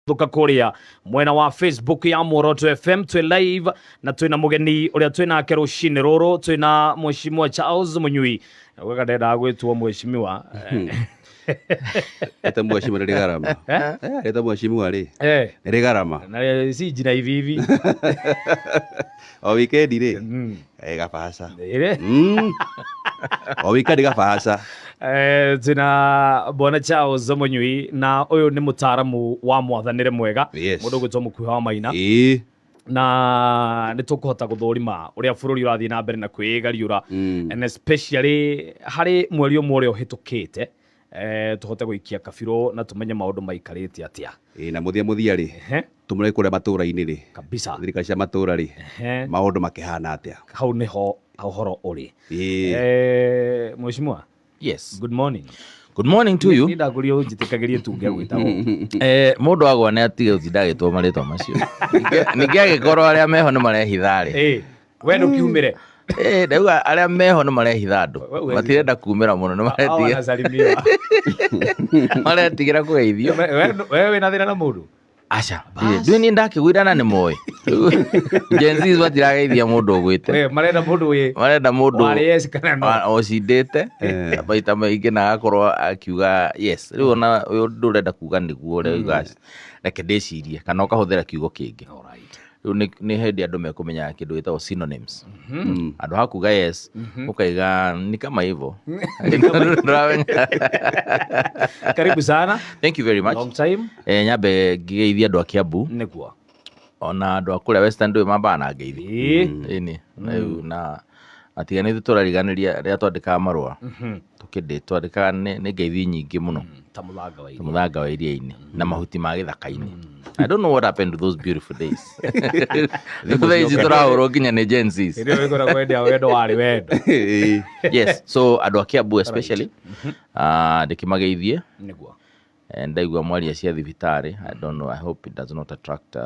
Thuka kuria mwena wa Facebook ya Muoroto FM. Twi live na twina mugeni uria twinake rucini ruru, twina Mheshimiwa Charles Munyui. Gweka ndendaga gwitwo mheshimiwa. Rĩta mheshimiwa nĩ rĩ garama. Rĩta mheshimiwa rĩ nĩ rĩ garama. Na si jina hivi hivi. O weekend rĩ gabaca. O weekend gabaca. Twina Bwana Charles Munyui na ũyũ nĩ mũtaaramu wa mwathanĩre mwega, mũndũ ũgwĩtwo Mũkuha wa Maina, na nĩ tũkũhota gũthũrima ũrĩa bũrũri ũrathiĩ na mbere na kwĩgariũra, and especially harĩ mweri ũmwe ũrĩa ũhĩtũkĩte, tũhote gũikia kabirũ na tũmenye maũndũ maikarĩte atĩa. Na mũthia mũthia rĩ, tũmũre kũrĩa matũũra-inĩ rĩ, thirikari cia matũũra rĩ, maũndũ makĩhana atĩa? Hau nĩho ũhoro ũrĩ. Mheshimiwa. Yes. Good morning. Good morning to you. Nĩ ndakũria ũnjĩtĩkagĩrie tunge gwĩtagwo. Mũndũ agwa nĩ atige gũtinda agĩtwo marĩtwa macio. Ningĩ angĩkorwo arĩa meho nĩ marehitha rĩ. We ndũkiumĩre. Ndauga arĩa meho nĩ marehitha andũ. We Matirenda kumĩra mũno nĩ Hao maretigĩra wanasalimiwa. maretigĩra kũgeithio. We wĩna thĩna na mũndũ? Aca. Ndũĩ niĩ ndakĩgwĩra na nĩ moĩ. Gen Z matirageithia mũndũ ũgwĩte. We marenda mũndũ wĩ Marenda mũndũ warĩ yes kana no. Ũcindĩte maita maingĩ na agakorwo akiuga yes. Rĩu ona ũyũ ũndũ ũrenda kuga nĩguo ũrĩa uga reke ndĩcirie kana ũkahũthĩra kiugo kĩngĩ. Rĩu nĩ hĩndĩ andũ mekũmenya kĩndũ gĩtagwo synonyms. Andũ ha kuga yes ũkaiga ni kama hivyo. Ndũramenya. Karibu sana. Thank you very much. Long time. Nyambe ngĩgeithia andũ a Kiambu ona andũ a kũrĩa Western ndũĩ mambaga na ngeithi. Ĩni rĩu na atiga nĩ tũrariganĩria rĩrĩa twandĩkaga marũa tũkĩndĩ twandĩkaga nĩ ngeithi nyingĩ mũno. Ta mũthanga wa ta iria. Mũthanga wa iria-inĩ na mahuti ma gĩthaka-inĩ. I don't know what happened to those beautiful days. Rĩu thaa ici tũrahũrwo nginya nĩ Gen Zs. Hĩndĩ ĩyo ĩkoragwo wendo wendo warĩ wendo. Yes, so andũ a Kiambu especially, ndĩkĩmageithie. Ndaigua mwaria cia thibitarĩ. I don't know, I hope it does not attract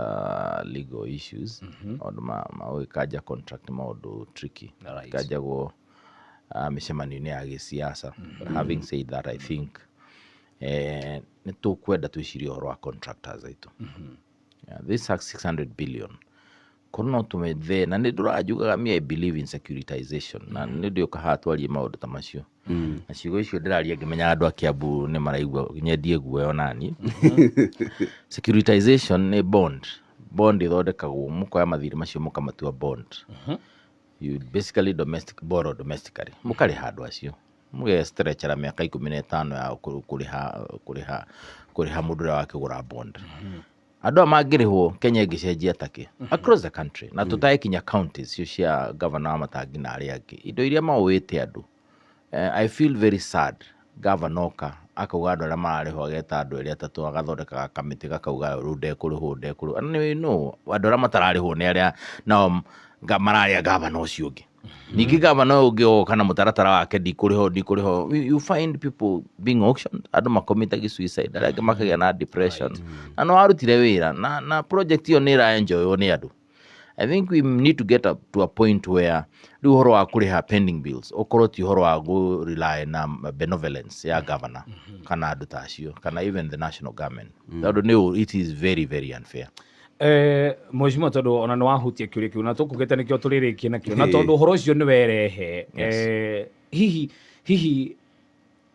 legal issues, maũndũ ma gũgĩkanja contract nĩ maũndũ tricky. Kanjagwo mĩcemanio-inĩ ya gĩsiasa. But having said that, I think nĩ tũkwenda twĩcirie ũhoro wa contractors aitũ. Yeah, this has 600 billion korwo no tũmethe na nĩ ndũranjugaga me I believe in securitization na nĩ ndĩũka haha twarie maũndũ ta macio na ciugo icio ndĩraria ngĩmenyaga andũ a Kiambu nĩ maraigua nyendie guoya onani. Securitization nĩ bond. Bond ĩthondekagwo mũkoya mathirĩ macio mũkamatua bond. You basically domestic borrow domestically, mũkarĩha andũ acio mũgestretchera mĩaka 15 ya kũrĩha mũndũ ũrĩa wakĩgũra bond. Andũ aya mangĩrĩhwo Kenya ĩngĩcenjia takĩ across the country na tũtagĩkinya counties icio cia governor wa Matangi na arĩa angĩ indo iria maũĩte andũ. I feel very sad governor oka akauga andũ arĩa mararĩhwo, ageta andũ erĩ atatũ, agathondeka kamĩtĩ gakauga rĩu ndekũrĩhwo, ndekũrĩhwo. And we know andũ arĩa matararĩhwo nĩ arĩa nao mararĩa governor ũcio ũngĩ. Ningĩ governor ũyũ ũngĩ oka na mũtaratara wake, ndikũrĩhwo, ndikũrĩhwo. You find people being auctioned, andũ makomitagi suicide, arĩa angĩ makagĩa na depression na no warutire wĩra na project ĩyo nĩ ĩraenjoywo nĩ andũ. I think we need to get up to a point where rĩu ũhoro wa kũrĩha pending bills ũkorwo ti ũhoro wa gũ rely na benevolence ya governor kana andũ ta acio kana even the national government, tondũ nĩ it is very very unfair. Mheshimiwa, tondũ ona nĩ wahutia kĩũria kĩu na tũkugĩte nĩkĩo tũrĩrĩkie nakĩo, na tondũ ũhoro ũcio nĩ werehe, hihi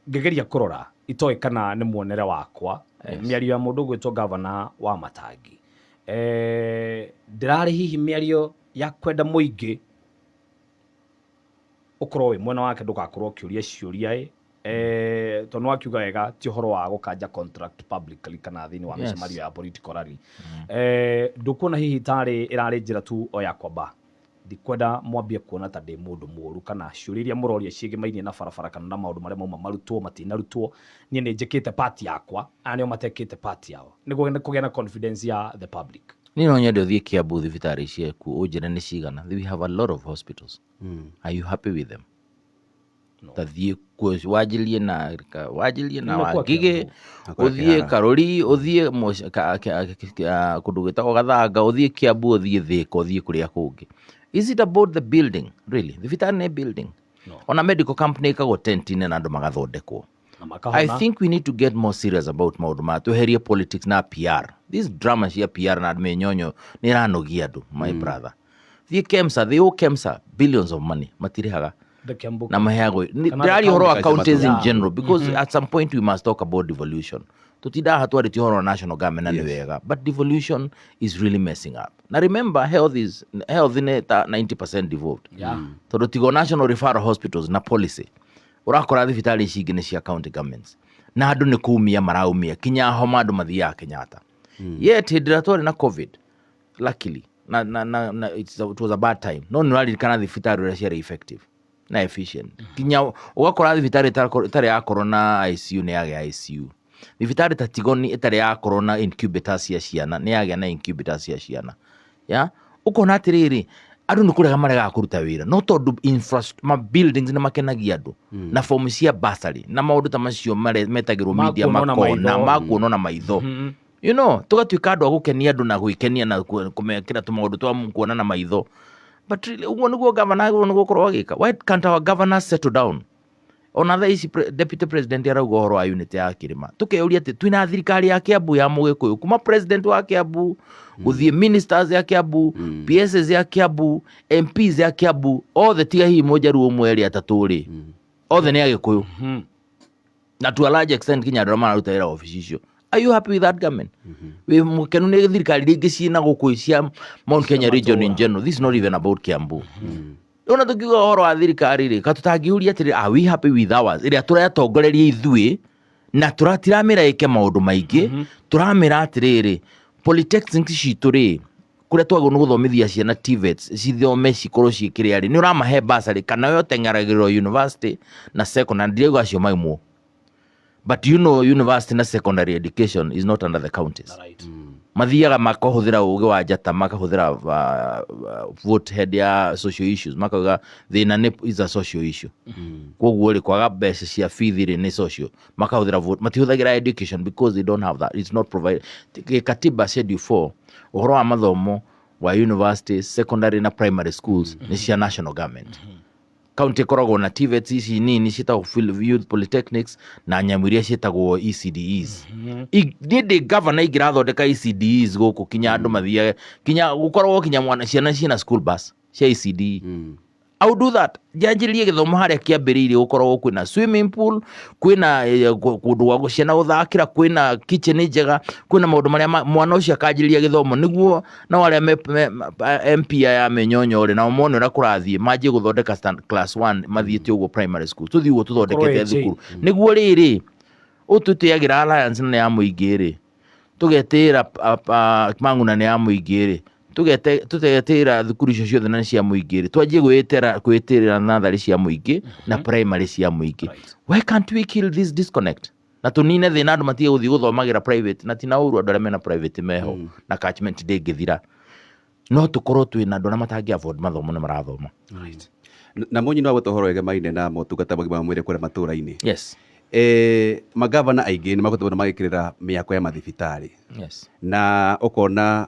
ngĩgeria kũrora itoĩ kana nĩ muonere wakwa, mĩario ya mũndũ ũgwĩtwo gavana wa Matangi ndĩrarĩ hihi mĩario ya kwenda mũingĩ ũkorwo wĩ mwena wake, ndũgakorwo ũkĩũria ciũria ĩ, tondũ wakiuga wega ti ũhoro wa gũkanja contract publicly kana thĩinĩ wa mĩcemanio ya political rally. Ndũkuona hihi tarĩ ĩrarĩ njĩra tu o ya kwamba ndikwenda mwambie kuona ta ndĩ mũndũ mũũru kana ciũria iria mũroria ciĩgĩmainie na barabara kana na maũndũ marĩa mauma marutwo matinarutwo, niĩ nĩ njĩkĩte part yakwa, aya nĩo matekĩte part yao, nĩguo kũgĩa na confidence ya the public? Niĩ no nyende ũthiĩ Kiambu thibitarĩ ciaku ũnjĩre nĩ cigana. We have a lot of hospitals. Are you happy with them? No. Ta thiĩ kuo wanjĩrĩrie na Nimekuwa Wangigĩ, Kiambu. Nakũrĩa ũthiĩ Kĩhara. Karũri, ũthiĩ kũndũ gwĩtagwo Gathanga, ũthiĩ Kiambu, ũthiĩ Thĩka, ũthiĩ kũrĩa kũngĩ. Is it about the building really? Thibitarĩ nĩ building? No. Ona medical camp nĩ ĩkagwo tent-inĩ na andũ magathondekwo. Na makahona. I think we need to get more serious about maũndũ maya, tweherie politics na PR. This drama cia PR na mĩnyonyo nĩ ĩranogia andũ, my brother. Thiĩ KEMSA, they owe KEMSA billions of money, matirĩhaga. The Kiambu Na maheagwo. Kana the Ndĩraria ũhoro wa county counties in general because at some point we must talk about devolution. Tũtindaga twarĩtie ũhoro wa national government na nĩ wega, but devolution is really messing up. Na remember, health is health nĩ ta 90% devolved. Tondũ tigo national referral hospitals na policy, ũrakora thibitarĩ ici ingĩ nĩ cia county governments, na andũ nĩ kumia maraumia kinya homa, andũ mathiaga Kenyatta. Yet hĩndĩ ĩrĩa twarĩ na COVID, luckily na it was a bad time, no nĩ ũraririkana thibitarĩ ũrĩa ciarĩ effective na efficient. Kinya ũgakora thibitarĩ ĩtarĩ yakorwo na ICU nĩ yagĩa ICU, thibitarĩ ta Tigoni ĩtarĩ yakorwo na incubators cia ciana nĩ yagĩa na incubators cia ciana. Ya ũkona atĩrĩrĩ, andũ nĩ kũrega maregaga kũruta wĩra, no tondũ ma buildings nĩ makenagia andũ na fomu cia bursary na maũndũ ta macio metagĩrwo media. Makuonwo na Makona maitho. Makuonwo na maitho. Tũgatuĩka andũ a gũkenia andũ na gwĩkenia na kũmekĩra tũmaũndũ twa kuona na maitho. But really, ũguo nĩguo governor agĩrĩirwo nĩ gũkorwo agĩka? Why can't our governors settle down? Ona thaa ici deputy president arauga ũhoro wa unity ya kĩrĩma, tũkeyũria atĩ twĩna thirikari ya Kiambu ya Mũgĩkũyũ, kuma president wa Kiambu gũthiĩ ministers ya Kiambu, PSs ya Kiambu, MPs ya Kiambu, othe tiga hihi mũnjaruo ũmwe, erĩ, atatũ rĩ, othe nĩ Agĩkũyũ. Na to a large extent kinya andũ arĩa mararuta wĩra obici icio. Are you happy with that government? Wĩ mũkenu nĩ thirikari iria ingĩ ciĩna gũkũ cia Mount Kenya region in general? This is not even about Kiambu. Ona tũkiuga ũhoro wa thirikari rĩ, ka tũtangĩũria atĩrĩ, are we happy with ours ĩrĩa tũratongoreria ithuĩ na tũratiramĩra ĩke maũndũ maingĩ? Tũramĩra atĩrĩrĩ, polytechnics citũ rĩ, kũrĩa twagĩrĩirwo nĩ gũthomithia ciana TVETs, cithome cikorwo ciĩ kĩrĩa rĩ, nĩ ũramahe bursary kana we ũteng'eragĩrĩrwo university na secondary? Ndirauga acio maimwo, but you know university na secondary education is not under the counties. Mathiaga makahũthĩra ũgĩ wa njata, makahũthĩra vote head ya social issues, makauga thĩna nĩ is a social issue, koguo rĩ, kwaga mbeca cia bithi rĩ, nĩ social. Makahũthĩra vote, matihũthagĩra education because they don't have that, it's not provided. Katiba schedule 4, ũhoro wa mathomo wa university, secondary na primary schools nĩ cia national government. County ĩkoragwo na TVETs ici nini ciĩtagwo youth polytechnics na nyamũ iria ciĩtagwo ECDEs. Niĩ ndĩ governor, ingĩrathondeka ECDEs gũkũ kinya andũ mathiage, kinya gũkoragwo kinya mwana ciana ciĩna school bus cia ECDE. I would do that. Njanjĩrĩrie gĩthomo harĩa kĩambĩrĩirie, gũkoragwo kwĩna swimming pool, kwĩna kũndũ gwa ciana gũthakĩra, kwĩna kitchen njega, kwĩna maũndũ marĩa mwana ũcio akanjĩrĩria gĩthomo, nĩguo nao arĩa MP aya menyonyo rĩ, nao mone ũrĩa kũrathiĩ, manjie gũthondeka class 1 mathiĩte ũguo primary school, tũthiĩ ũguo tũthondekete Korwo thukuru, nĩguo rĩrĩ ũtũtĩagĩra alliance nene ya mũingĩ rĩ, tũgetĩĩra Mang'una nĩ ya mũingĩ rĩ, tũgetĩĩra thukuru icio ciothe na nĩ cia mũingĩ rĩ, twanjie gwĩtĩrĩra natharĩ cia mũingĩ na primary cia mũingĩ. Why can't we kill this disconnect na tũnine thĩna, andũ matige gũthiĩ gũthomagĩra private? Na tina ũru, andũ arĩa mena private meho na catchment ndĩngĩthira, no tũkorwo twĩna andũ arĩa matangĩ afford mathomo nĩ marathoma. Na Munyi, no agweta ũhoro wegemaine na motungata ma ũgima wa mwĩrĩ kũrĩa matũũra-inĩ. Magavana aingĩ nĩ makoretwo magĩkĩrĩra mĩako ya mathibitarĩ na ũkona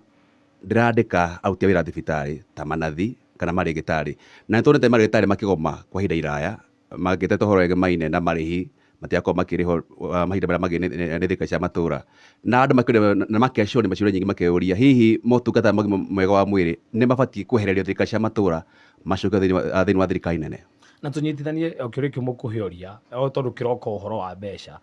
ndĩrandĩka aruti a wĩra thibitarĩ ta manathi kana marĩgĩtarĩ, na nĩ tuonete marĩgĩtarĩ makĩgoma kwa ihinda iraya mangĩteta ũhoro wegemaine na marĩhi matigakorwo makĩrĩhwo mahinda marĩa mangĩ nĩ thirikari cia matũra, na andũ makĩũria na makecoria maciũria nyingĩ, makeyũria hihi motungata ma ũgima mwega wa mwĩrĩ nĩ mabatiĩ kwehererio thirikari cia matũra macoke thĩinĩ wa thirikari nene. Na tũnyitithanie o kĩũria kĩu mũkũhĩũria, o tondũ kĩroka ũhoro wa mbeca.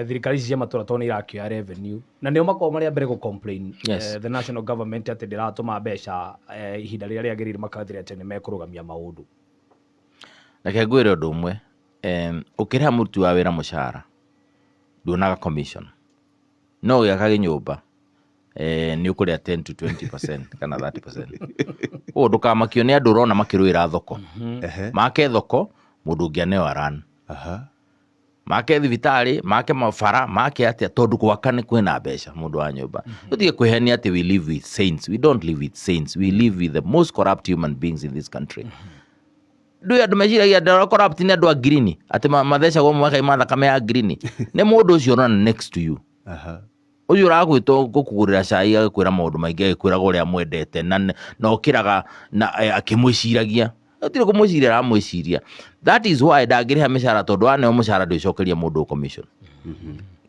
Thirikari ici cia matũra, tondũ nĩ irakĩoya revenue na nĩo makoragwo marĩ a mbere gũ complain the national government atĩ ndĩratũma mbeca ihinda rĩrĩa rĩagĩrĩire, makathĩra atĩ nĩ mekũrũgamia maũndũ. Reke ngwĩre ũndũ ũmwe. Ũkĩrĩha mũruti wa wĩra mũcara, nduonaga commission, no ũgĩaka kĩnyũmba nĩ ũkũrĩa 10 to 20% kana 30%. Ũguo ndũkamakio nĩ andũ ũrona makĩrũĩra thoko. Make thoko, mũndũ ũngĩ aneo aran make thibitarĩ, make mabara, make atĩa, tondũ gwaka nĩ kwĩna mbeca. Mũndũ wa nyũmba, tũtige kwĩhenia atĩ we live with saints. We don't live with saints, we live with the most corrupt human beings in this country. Ndũĩ andũ meciragia andũ arĩa corrupt nĩ andũ a ngirini, atĩ mathecagwo makaima thakame ya ngirini. Nĩ mũndũ ũcio ũrona next to you, ũcio ũragwĩtwo gũkũgũrĩra cai, agĩkwĩra maũndũ maingĩ, agĩkwĩraga ũrĩa mwendete na ũkĩraga na akĩmwĩciragia. Gũtirĩ kũmwĩciria aramwĩciria. That is why ndangĩrĩha mĩcara, tondũ aneo mũcara ndwĩcokeria mũndũ commission.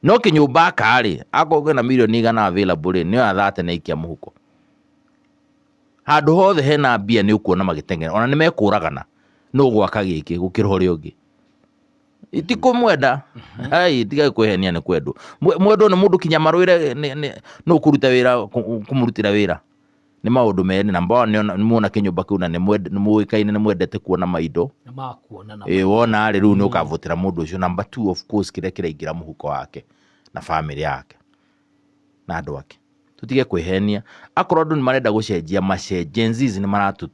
No kĩnyũmba aka rĩ, akorwo kwĩna mirioni 100 available rĩ, nĩyo athate na ikia mũhuko. Handũ hothe hena mbia nĩ ũkuona magĩteng'era, ona nĩ mekũragana no gwaka gĩkĩ gũkĩra ũrĩa ũngĩ. Ti kũmwenda, ai, tiga kwĩhenia, nĩ kwendwo. Mwendwo nĩ mũndũ kinya marwĩre nũ kũruta wĩra, kũmũrutĩra wĩra nĩ maũndũ merĩ. Number one, nĩ muona kĩnyũmba kĩu na nĩ mũĩkaine nĩ mwendete kuona maindo. Nĩ makuona na Ĩ wona rĩ, rĩu nĩ ũkavotera mũndũ ũcio. Number two, of course, kĩrĩa kĩraingĩra mũhuko wake na family yake na andũ ake. Tũtige kwĩhenia. Akorwo andũ nĩ marenda gũcenjia, macenjie. Gen Zs nĩ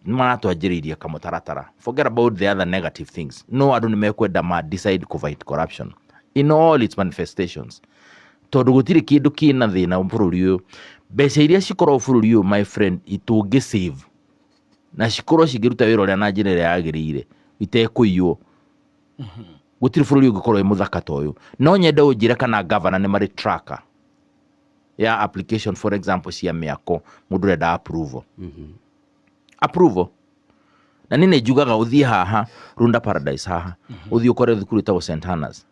maratwanjĩrĩirie kamũtaratara. Forget about the other negative things, no andũ nĩ mekwenda ma decide ku fight corruption in all its manifestations, tondũ gũtirĩ kĩndũ kĩna thĩna bũrũri ũyũ. Mbeca iria cikoragwo bũrũri ũyũ, my friend, itũngĩ save na cikorwo cingĩruta wĩra ũrĩa na njĩra ĩrĩa yagĩrĩire itekũiywo, gũtirĩ bũrũri ũngĩkorwo wĩ mũthaka ta ũyũ. No nyende ũnjĩre kana governor nĩ marĩ tracker ya application, for example cia mĩako, mũndũ ũrenda approval, approval. Na niĩ nĩ njugaga ũthiĩ haha Runda Paradise, haha ũthiĩ ũkore thukuru ĩtagwo St Hannah's.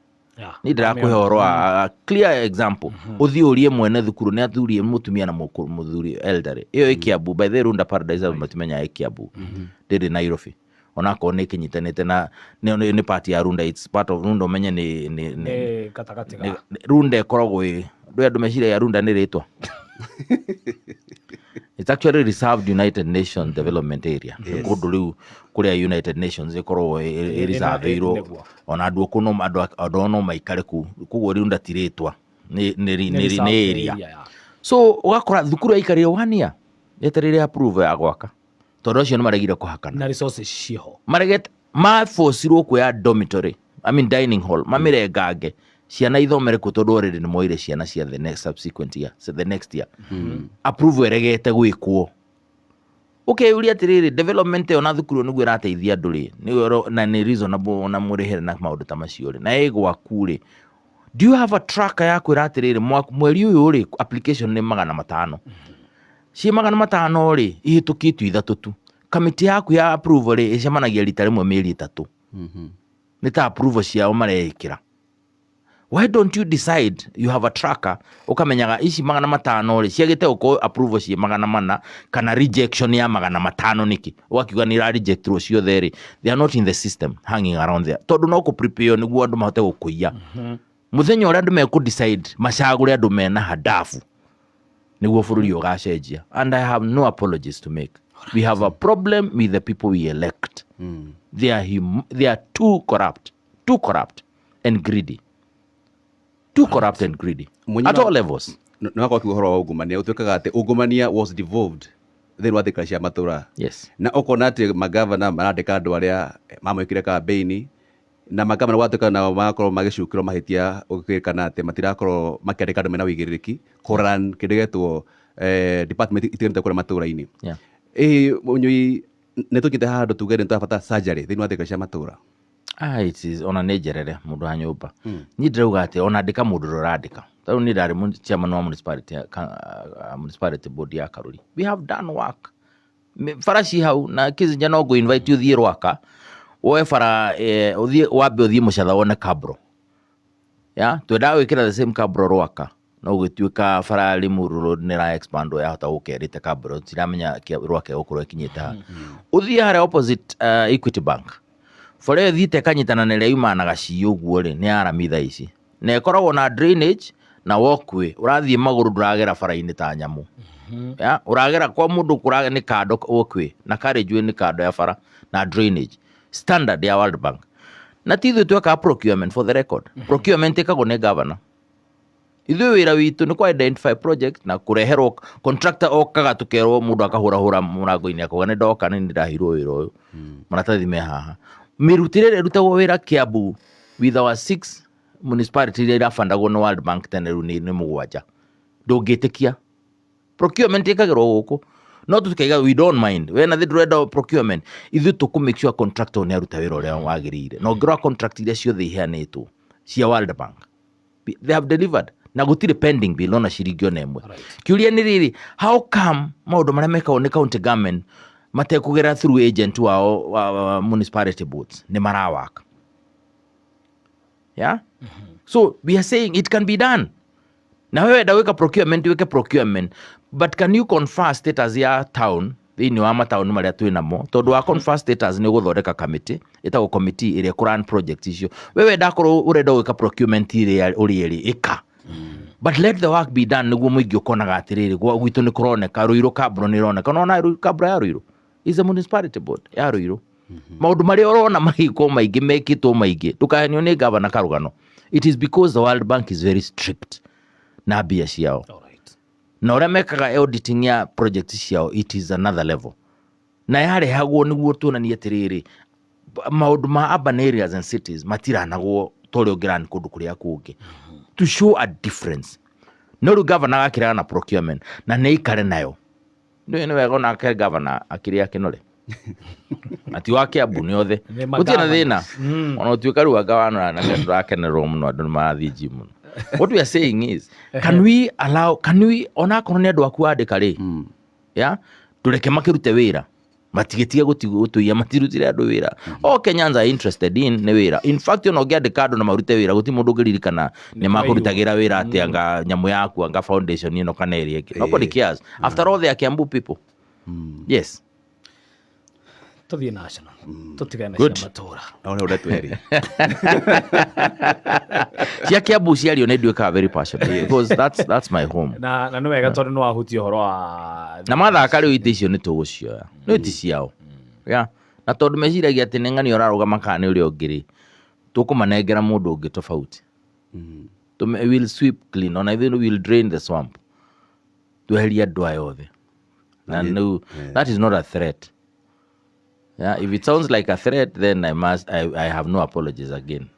Niĩ ndĩrakũhe ũhoro wa a clear example. Ũthiĩ ũrie mwene thukuru, nĩ athuri mũtumia na mũthuri elderly. Ĩyo ĩ Kiambu, by the way. Runda Paradise andũ matimenyaga ĩ Kiambu, ndĩrĩ Nairobi, onakorwo nĩ ĩkĩnyitanĩte na nĩ part ya Runda. It's part of Runda. Ũmenye nĩ Nĩ gatagatĩ ga Runda ĩkoragwo ĩ ndũ andũ meciragia Runda nĩ rĩtwa. It's actually reserved United Nations Development Area. Nĩ kũndũ rĩu kũrĩa United Nations ĩkoragwo ĩreservĩirwo. Ona andũ kũ no andũ ao no maikare kũu. Koguo Runda ti rĩtwa, nĩ reserved area. Area, yeah. So ũgakora thukuru yaikarire one year yetereire approval ya gwaka, tondũ acio nĩ maregire kũhakana. Na resources ciho. Maregete, mabocirwo kuoya dormitory, I mean dining hall, mamĩrengange ciana ithomere kũ, tondũ already nĩ moire ciana cia the next subsequent year, so the next year approval ĩregete gwĩkwo. Ũkeyũria atĩrĩrĩ, development ĩyo na thukuru ĩyo nĩguo ĩrateithia andũ rĩ, na nĩ reasonable ona mũrĩhĩre na maũndũ ta macio rĩ, na ĩ gwaku rĩ, do you have a tracker ya kwĩra atĩrĩrĩ, mweri ũyũ rĩ, application nĩ 500, ciĩ 500 rĩ, ihĩtũkĩtio ithatũ tu? Kamĩtĩ yaku ya approval rĩ, ĩcemanagia rita rĩmwe mĩeri 3, nĩ ta approval ciao mareĩkĩra. Why don't you decide you have a tracker, ũkamenyaga ici 500 rĩ, ciagĩte gũkorwo approval ciĩ 400 kana rejection ya 500 nĩkĩ? Ũgakiuga nĩ ira rejectirwo ciothe rĩ, they are not in the system hanging around there, tondũ no kũ prepare nĩguo andũ mahote gũkũiya. Mũthenya ũrĩa andũ mekũ decide macagũre andũ mena hadafu, nĩguo bũrũri ũgacenjia. And I have no apologies to make. We have a problem with the people we elect. They are too corrupt, too corrupt and greedy, too corrupt and greedy Mwenye at all levels. Nĩ wakorwo akiuga ũhoro wa ungumania, ũtuĩkaga atĩ ungumania was devolved thĩinĩ wa thirikari cia matũra. Na ũkona atĩ magavana marandĩka andũ arĩa mamwĩkire kambĩini, na magavana gwatuĩka nao magakorwo magĩcukĩrwo mahĩtia, gũkĩrĩkana atĩ matirakorwo makĩandĩka andũ mena ũigĩrĩrĩki kũran kĩndũ gĩetwo department itiganĩte kũrĩa matũra-inĩ. Ĩ mũnyui, nĩ tũkinyĩte handũ tuge nĩ tũrabatara surgery thĩinĩ wa thirikari cia matũra? Ah, it is, ona nĩ njerere mũndũ wa nyũmba. Niĩ ndĩrauga atĩ ona andĩka mũndũ ũrĩa ũrandĩka. Tarĩu niĩ ndarĩ chairman wa municipality, municipality board ya Karuri. We have done work. Bara ci hau na Kizinja, no ngũ invite ũthiĩ Rwaka woe bara, ũthiĩ wambe ũthiĩ Mũcatha wone cabro ya twendaga gwĩkĩra the same cabro Rwaka, no gũgĩtuĩka bara ya Limuru Road nĩ ĩra expand, yahota gũkerĩte cabro, tiramenya Rwaka ĩgũkorwo ĩkinyĩte ha. Ũthiĩ harĩa opposite Equity Bank, bara ĩyo ĩthiĩte ĩkanyitana na ĩrĩa yumaga na gacii ũguo rĩ, nĩ ya rami thaa ici, na ĩkoragwo na drainage na walkway. Ũrathiĩ magũrũ, ndũragera bara-inĩ ta nyamũ ya ũragera kwa mũndũ kũra nĩ kando, walkway na carriageway nĩ kando ya bara na drainage standard ya World Bank. Na ti ithuĩ twekaga procurement, for the record. Procurement ĩkagwo nĩ governor. Ithuĩ wĩra witũ nĩ kũ identify project na kũreherwo contractor. Okaga, tũkerwo, mũndũ akahũrahũra mũrango-inĩ akauga nĩ ndoka, nĩ ndaheirwo wĩra ũyũ, maratathi me haha. Mĩrutĩre ĩrĩa ĩrutagwo wĩra Kiambu with our six municipality iria irabandagwo nĩ World Bank tene, rĩu nĩ mũgwanja. Ndũngĩtĩkia procurement ĩkagĩrwo gũkũ, no tũkaiga we don't mind. We nathi ndũrenda procurement, ithuĩ tũkũ make sure contractor nĩ aruta wĩra ũrĩa wagĩrĩire. Na ũngĩrora contract iria ciothe iheanĩtwo cia World Bank, they have delivered, na gũtirĩ pending bill ona ciringi ona ĩmwe. Kĩũria nĩ rĩrĩ, how come maũndũ marĩa mekagwo nĩ county government Matekũgera through agent wao wa municipality boards nĩ marawaka. Yeah, so we are saying it can be done. Na wewe wenda gwĩka procurement, wĩke procurement, but can you confer status ya town thĩinĩ wa mataũni marĩa twĩ namo? Tondũ wa confer status nĩ ũgũthondeka committee ĩtagwo committee ĩrĩa ĩkũrun project icio. We wenda korwo ũrenda gwĩka procurement ĩrĩa ũrĩa ĩrĩ ĩka, but let the work be done nĩguo mũingĩ ũkonaga atĩrĩrĩ, gwitũ nĩ kũroneka. Rũirũ Kambro nĩ ĩroneka. Nona Kambro ya Rũirũ is a municipality board ya Rũirũ. Maũndũ marĩa ũrona magĩkwo maingĩ mekĩtwo maingĩ, ndũkahenio nĩ gavana karũgano. It is because the World Bank is very strict na mbia ciao na ũrĩa mekaga auditing ya project ciao. It is another level na yarehagwo nĩguo tuonanie atĩrĩrĩ, maũndũ ma urban areas and cities matiranagwo ta ũrĩa ũngĩrani kũndũ kũrĩa kũngĩ, to show a difference. No rĩu gavana agakĩregana na procurement na nĩ aikare nayo. Nĩ wega onake gavana akĩrĩ akĩnore ati wa Kiambu nĩ othe. Nĩ gũtirĩ na thĩna. Ma-governors. Ona ũtuĩka rĩu gavana na nĩ tũrakenerwo mũno, andũ nĩ marathiĩ gym mũno. What we are saying is, can we allow, can we, onakorwo nĩ andũ aku andĩka rĩ ya tũreke makĩrute wĩra, matigĩtige gũtũiya, matirutire andũ wĩra. All Kenyans are interested in nĩ wĩra. In fact, ona ũngĩandĩka andũ na marute wĩra, gũtirĩ mũndũ ũngĩririkana nĩ makũrutagĩra wĩra atĩ anga nyamũ yaku, anga foundation ĩno kana ĩrĩa ĩngĩ. Nobody cares. After all, they are Kiambu people. Yes. Tũthiĩ national, tũtigane na Good. cia matũra. Na ũrĩa ũretwerĩ. Cia Kiambu ciario nĩ nduĩkaga very passionate because that's my home. Na nĩ wega tondũ nĩ wahutia ũhoro wa Na mathaka rĩu itĩ icio nĩ tũgũcioya, nĩ iti ciao ya na tondũ meciragia atĩ nĩ ng'ani ũrarũgama kana nĩ ũrĩa ũngĩ rĩ, tũkũmanengera mũndũ ũngĩ tofauti. We'll sweep clean, ona ithuĩ we'll drain the swamp, tweherie andũ aya othe. Na no, that is not a threat. Yeah, if it sounds like a threat, then I have no apologies again.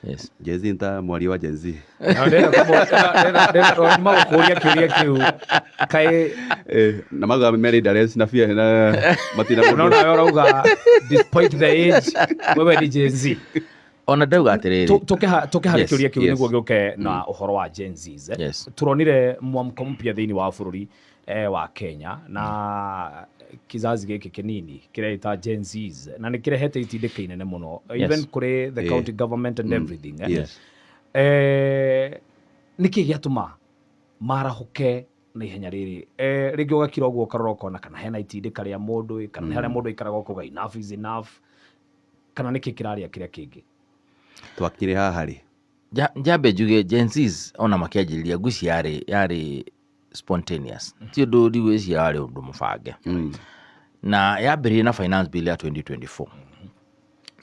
Yes. Gen Z ta mwaria wa Gen Z. Magũkũria kĩũria kĩu kaĩ. Na mauga merĩ ndares na bia na matina. Unaona wewe ũrauga despite the age wewe ni Gen Z. Ona ndauga atĩrĩrĩ. Tũkĩharĩ kĩũria kĩu nĩguo gĩũke na ũhoro wa Gen Zs, eh. Turonire mwamko mpya thĩinĩ wa bũrũri wa Kenya na kizazi gĩkĩ kĩnini kĩreita Gen Zs, na nĩ kĩrehete itindĩka inene mũno even kũrĩ the county government and everything, eh. Nĩkĩ gĩatũma marahũke na ihenya rĩrĩ? Rĩngĩ ũgakira ũguo ũkarora ũkona kana hena itindĩka rĩa mũndũ ĩ, kana nĩ harĩa mũndũ aikaraga ũkauga enough is enough, kana nĩkĩ kĩrarĩa kĩrĩa kĩngĩ? Twakinyire haha rĩ? Njambe njuge Gen Zs ona makĩanjĩrĩria ngwĩci yarĩ spontaneous, ti ũndũ ndigwĩciria warĩ ũndũ mũbange, na yambĩrĩirie na finance bill ya 2024.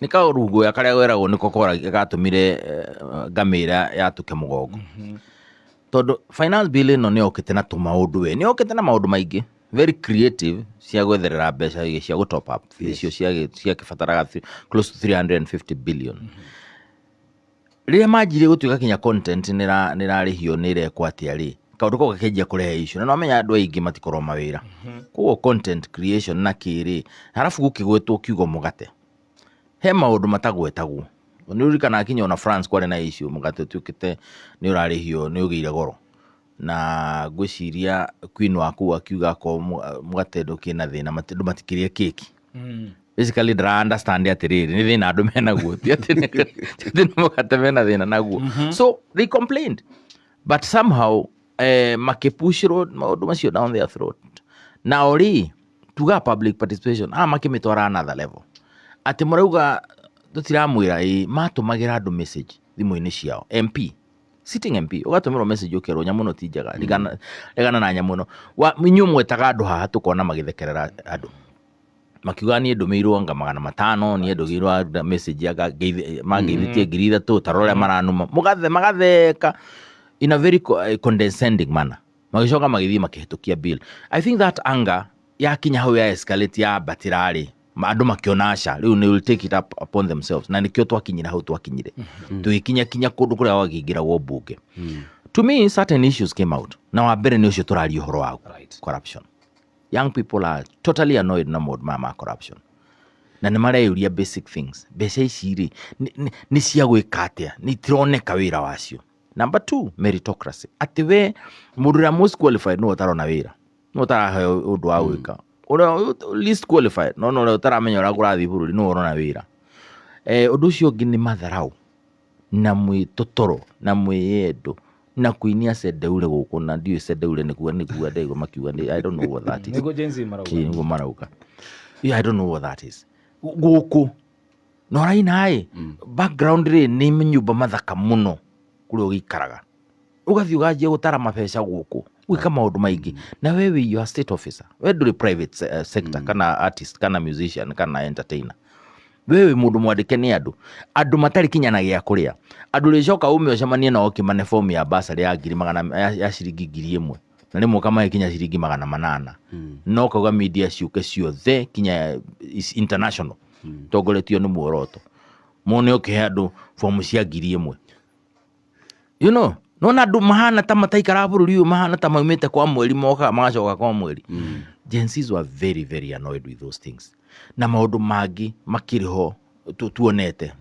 Nĩ karunguya karĩa weragwo nĩko gatũmire ngamĩra yatũke mũgongo, tondũ finance bill ĩno nĩ yokĩte na tũmaũndũ, we nĩ yokĩte na maũndũ maingĩ very creative cia gwetherera mbeca cia gũ top up icio ciakĩbataraga close to 350 billion. Rĩrĩa manjirie gũtuĩka kinya content nĩrarĩhio, nĩrekwo atĩa rĩ, kaũndũ kau gakĩanjia kũrehe issue. Na nĩwamenya andũ aingĩ matikorwo mawĩra, koguo content creation na kĩrĩ harabu gũkĩgwetwo kiugo mũgate, he maũndũ matagwetagwo. Nĩ ũririkanaga kinya ona France kwarĩ na issue, mũgate ũtuĩkĩte nĩ ũrarĩhio, nĩ ũgĩire goro, na ngwĩciria queen wa kũu akiuga akorwo mũgate ndũkĩrĩ na thĩna, andũ matikĩrĩe keki. Basically ndĩra understand atĩrĩrĩ, nĩ thĩna andũ menaguo, ti atĩ nĩ mũgate mena thĩna naguo. So they complained, but somehow makĩpushĩrwo maũndũ macio down their throat. Nao rĩ, tuga public participation makĩmĩtwara another level, atĩ mũrauga tũtiramwĩra ĩ matũmagĩra andũ message thimũ-inĩ ciao. MP, sitting MP, ũgatũmĩrwo message ũkerwo nyamũ ĩno ti njega, regana na nyamũ ĩno. Inyuĩ mwetaga andũ haha, tũkona magĩthekerera andũ makiuga niĩ ndũmĩirwo anga 500, niĩ ndũmĩirwo message anga mangeithĩtie 3000, ta rora ũrĩa maranuma mũgathe, magatheka in a very condescending manner. Magĩcoka magĩthiĩ makĩhĩtũkia bill. I think that anger yakinya hau ya escalate yambatĩra rĩ, andũ makĩona aca, rĩu nĩ will take it up upon themselves, na nĩkĩo twakinyire hau twakinyire, tũgĩkinya kinya kũndũ kũrĩa gwakĩingĩragwo mbunge. To me, certain issues came out, na wa mbere nĩ ũcio tũraria ũhoro waguo, corruption. Young people are totally annoyed na maũndũ maya ma corruption, na nĩ mareyũria basic things: mbeca ici rĩ, nĩ cia gwĩka atĩa? Nĩ itironeka wĩra wacio. Number two, meritocracy, atĩ we mũndũ ũrĩa most qualified nĩwe ũtarona wĩra, nĩwe ũtaraheo ũndũ wa gwĩka. Ũrĩa least qualified, no ũrĩa ũtaramenya ũrĩa kũrathiĩ bũrũri nĩwe ũrona wĩra. Ũndũ ũcio ũngĩ nĩ matharau na mwĩtotoro na mwĩyendo na kũinia cendeure gũkũ, na ndiũĩ cendeure nĩ kuga nĩ kuga ndegwa makiuga nĩ, I don't know what that is. Nĩguo Gen Z marauga. Kĩ nĩguo marauga. Yeah, I don't know what that is. Gũkũ na ũraina ĩ background rĩ nĩ nyũmba mathaka mũno kũrĩa ũgĩikaraga, ũgathiĩ ũganjia gũtara mabeca gũkũ, gwĩka maũndũ maingĩ, na we wĩ your state officer, we ndũrĩ private sector kana artist kana musician kana entertainer. We wĩ mũndũ mwandĩke nĩ andũ, andũ matarĩ kinya na gĩa kũrĩa, andũ rĩcoka ume ũcemanie nao ũkĩmane fomu ya basarĩ ya ngiri magana ya ciringi 1000, na rĩmwe ũkamahe kinya ciringi 800, no ũkauga media ciũke ciothe kinya is international, tongoretio nĩ muoroto mone ũkĩhe andũ fomu cia 1000. Nona andũ mahana ta mataikaraga bũrũri ũyũ, mahana ta maumĩte kwa mweri, mokaga magacoka kwa mweri. Gen Zs were very very annoyed with those things, na maũndũ mangĩ makĩrĩ ho tuonete.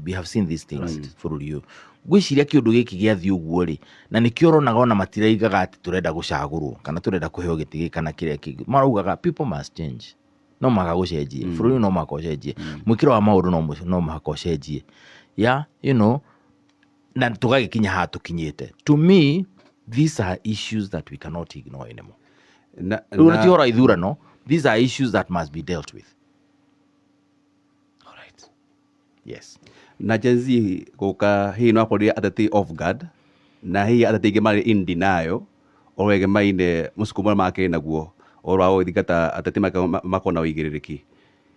We have seen these things bũrũri ũyũ. Ngwĩciria kĩũndũ gĩkĩ gĩathiĩ ũguo rĩ, na nĩkĩo ũronaga ona matiraigaga atĩ tũrenda gũcagũrwo kana tũrenda kũheo gĩtĩ gĩkĩ kana kĩrĩa kĩngĩ. Maraugaga people must change, no mũhaka gũcenjie bũrũri, no mũhaka ũcenjie mwĩkĩro wa maũndũ, no mũhaka ũcenjie, yeah, na tũgagĩkinya haha tũkinyĩte. To me, these are issues that we cannot ignore anymore. Rĩu nĩ ti ũhoro wa ithurano, these are issues that must be dealt with. Alright. Yes. Na Gen Z gũka hihi no akorire ateti off guard, na hihi ateti aingĩ marĩ in denial o wegemaine mũsukumo ũrĩa makĩrĩ naguo ũhoro wa gũthingata ateti makorwo na ũigĩrĩrĩki.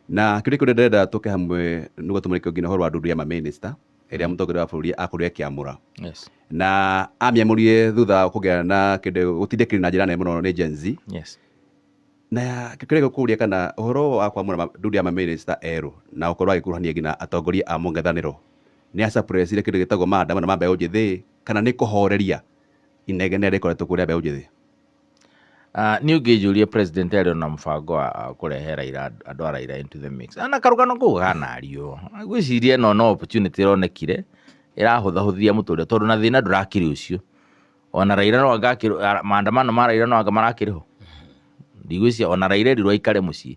Na kĩũria kĩu ndĩrenda tũke hamwe nĩguo tũmũrĩke nginya ũhoro wa ndundu ya mamĩnĩsta ĩrĩa mũtongoria wa bũrũri akorirwo akĩamũra, na amĩamũrire thutha wa kũgĩa na kĩndũ gũtindĩkĩrĩrio na njĩra nene mũno nĩ Gen Z. Na kĩrĩa gĩkũria kana ũhoro wa kwamũra ndundu ya mamĩnĩsta erũ na gũkorwo agĩkuruhania nginya atongoria a mũng'ethanĩro nĩ acapũrecire kĩndũ gĩtagwo maandamano ma mbeũ njĩthĩ, kana nĩ kũhoreria inegene rĩkoretwo kũrĩa mbeũ njĩthĩ? Niĩ ũngĩnjũria, president arĩ ona mũbango wa kũrehe Raila, andũ a Raila into the mix, na karũgano kau kanario, ngwĩciria ĩno no opportunity ĩronekire ĩrahũthahũthia mũtũrĩre, tondũ na thĩna ndũrakĩrĩ ũcio. Ona Raila no anga maandamano ma Raila no anga marakĩrĩ ho, ndigwĩciria ona Raila erirwo aikare mũciĩ.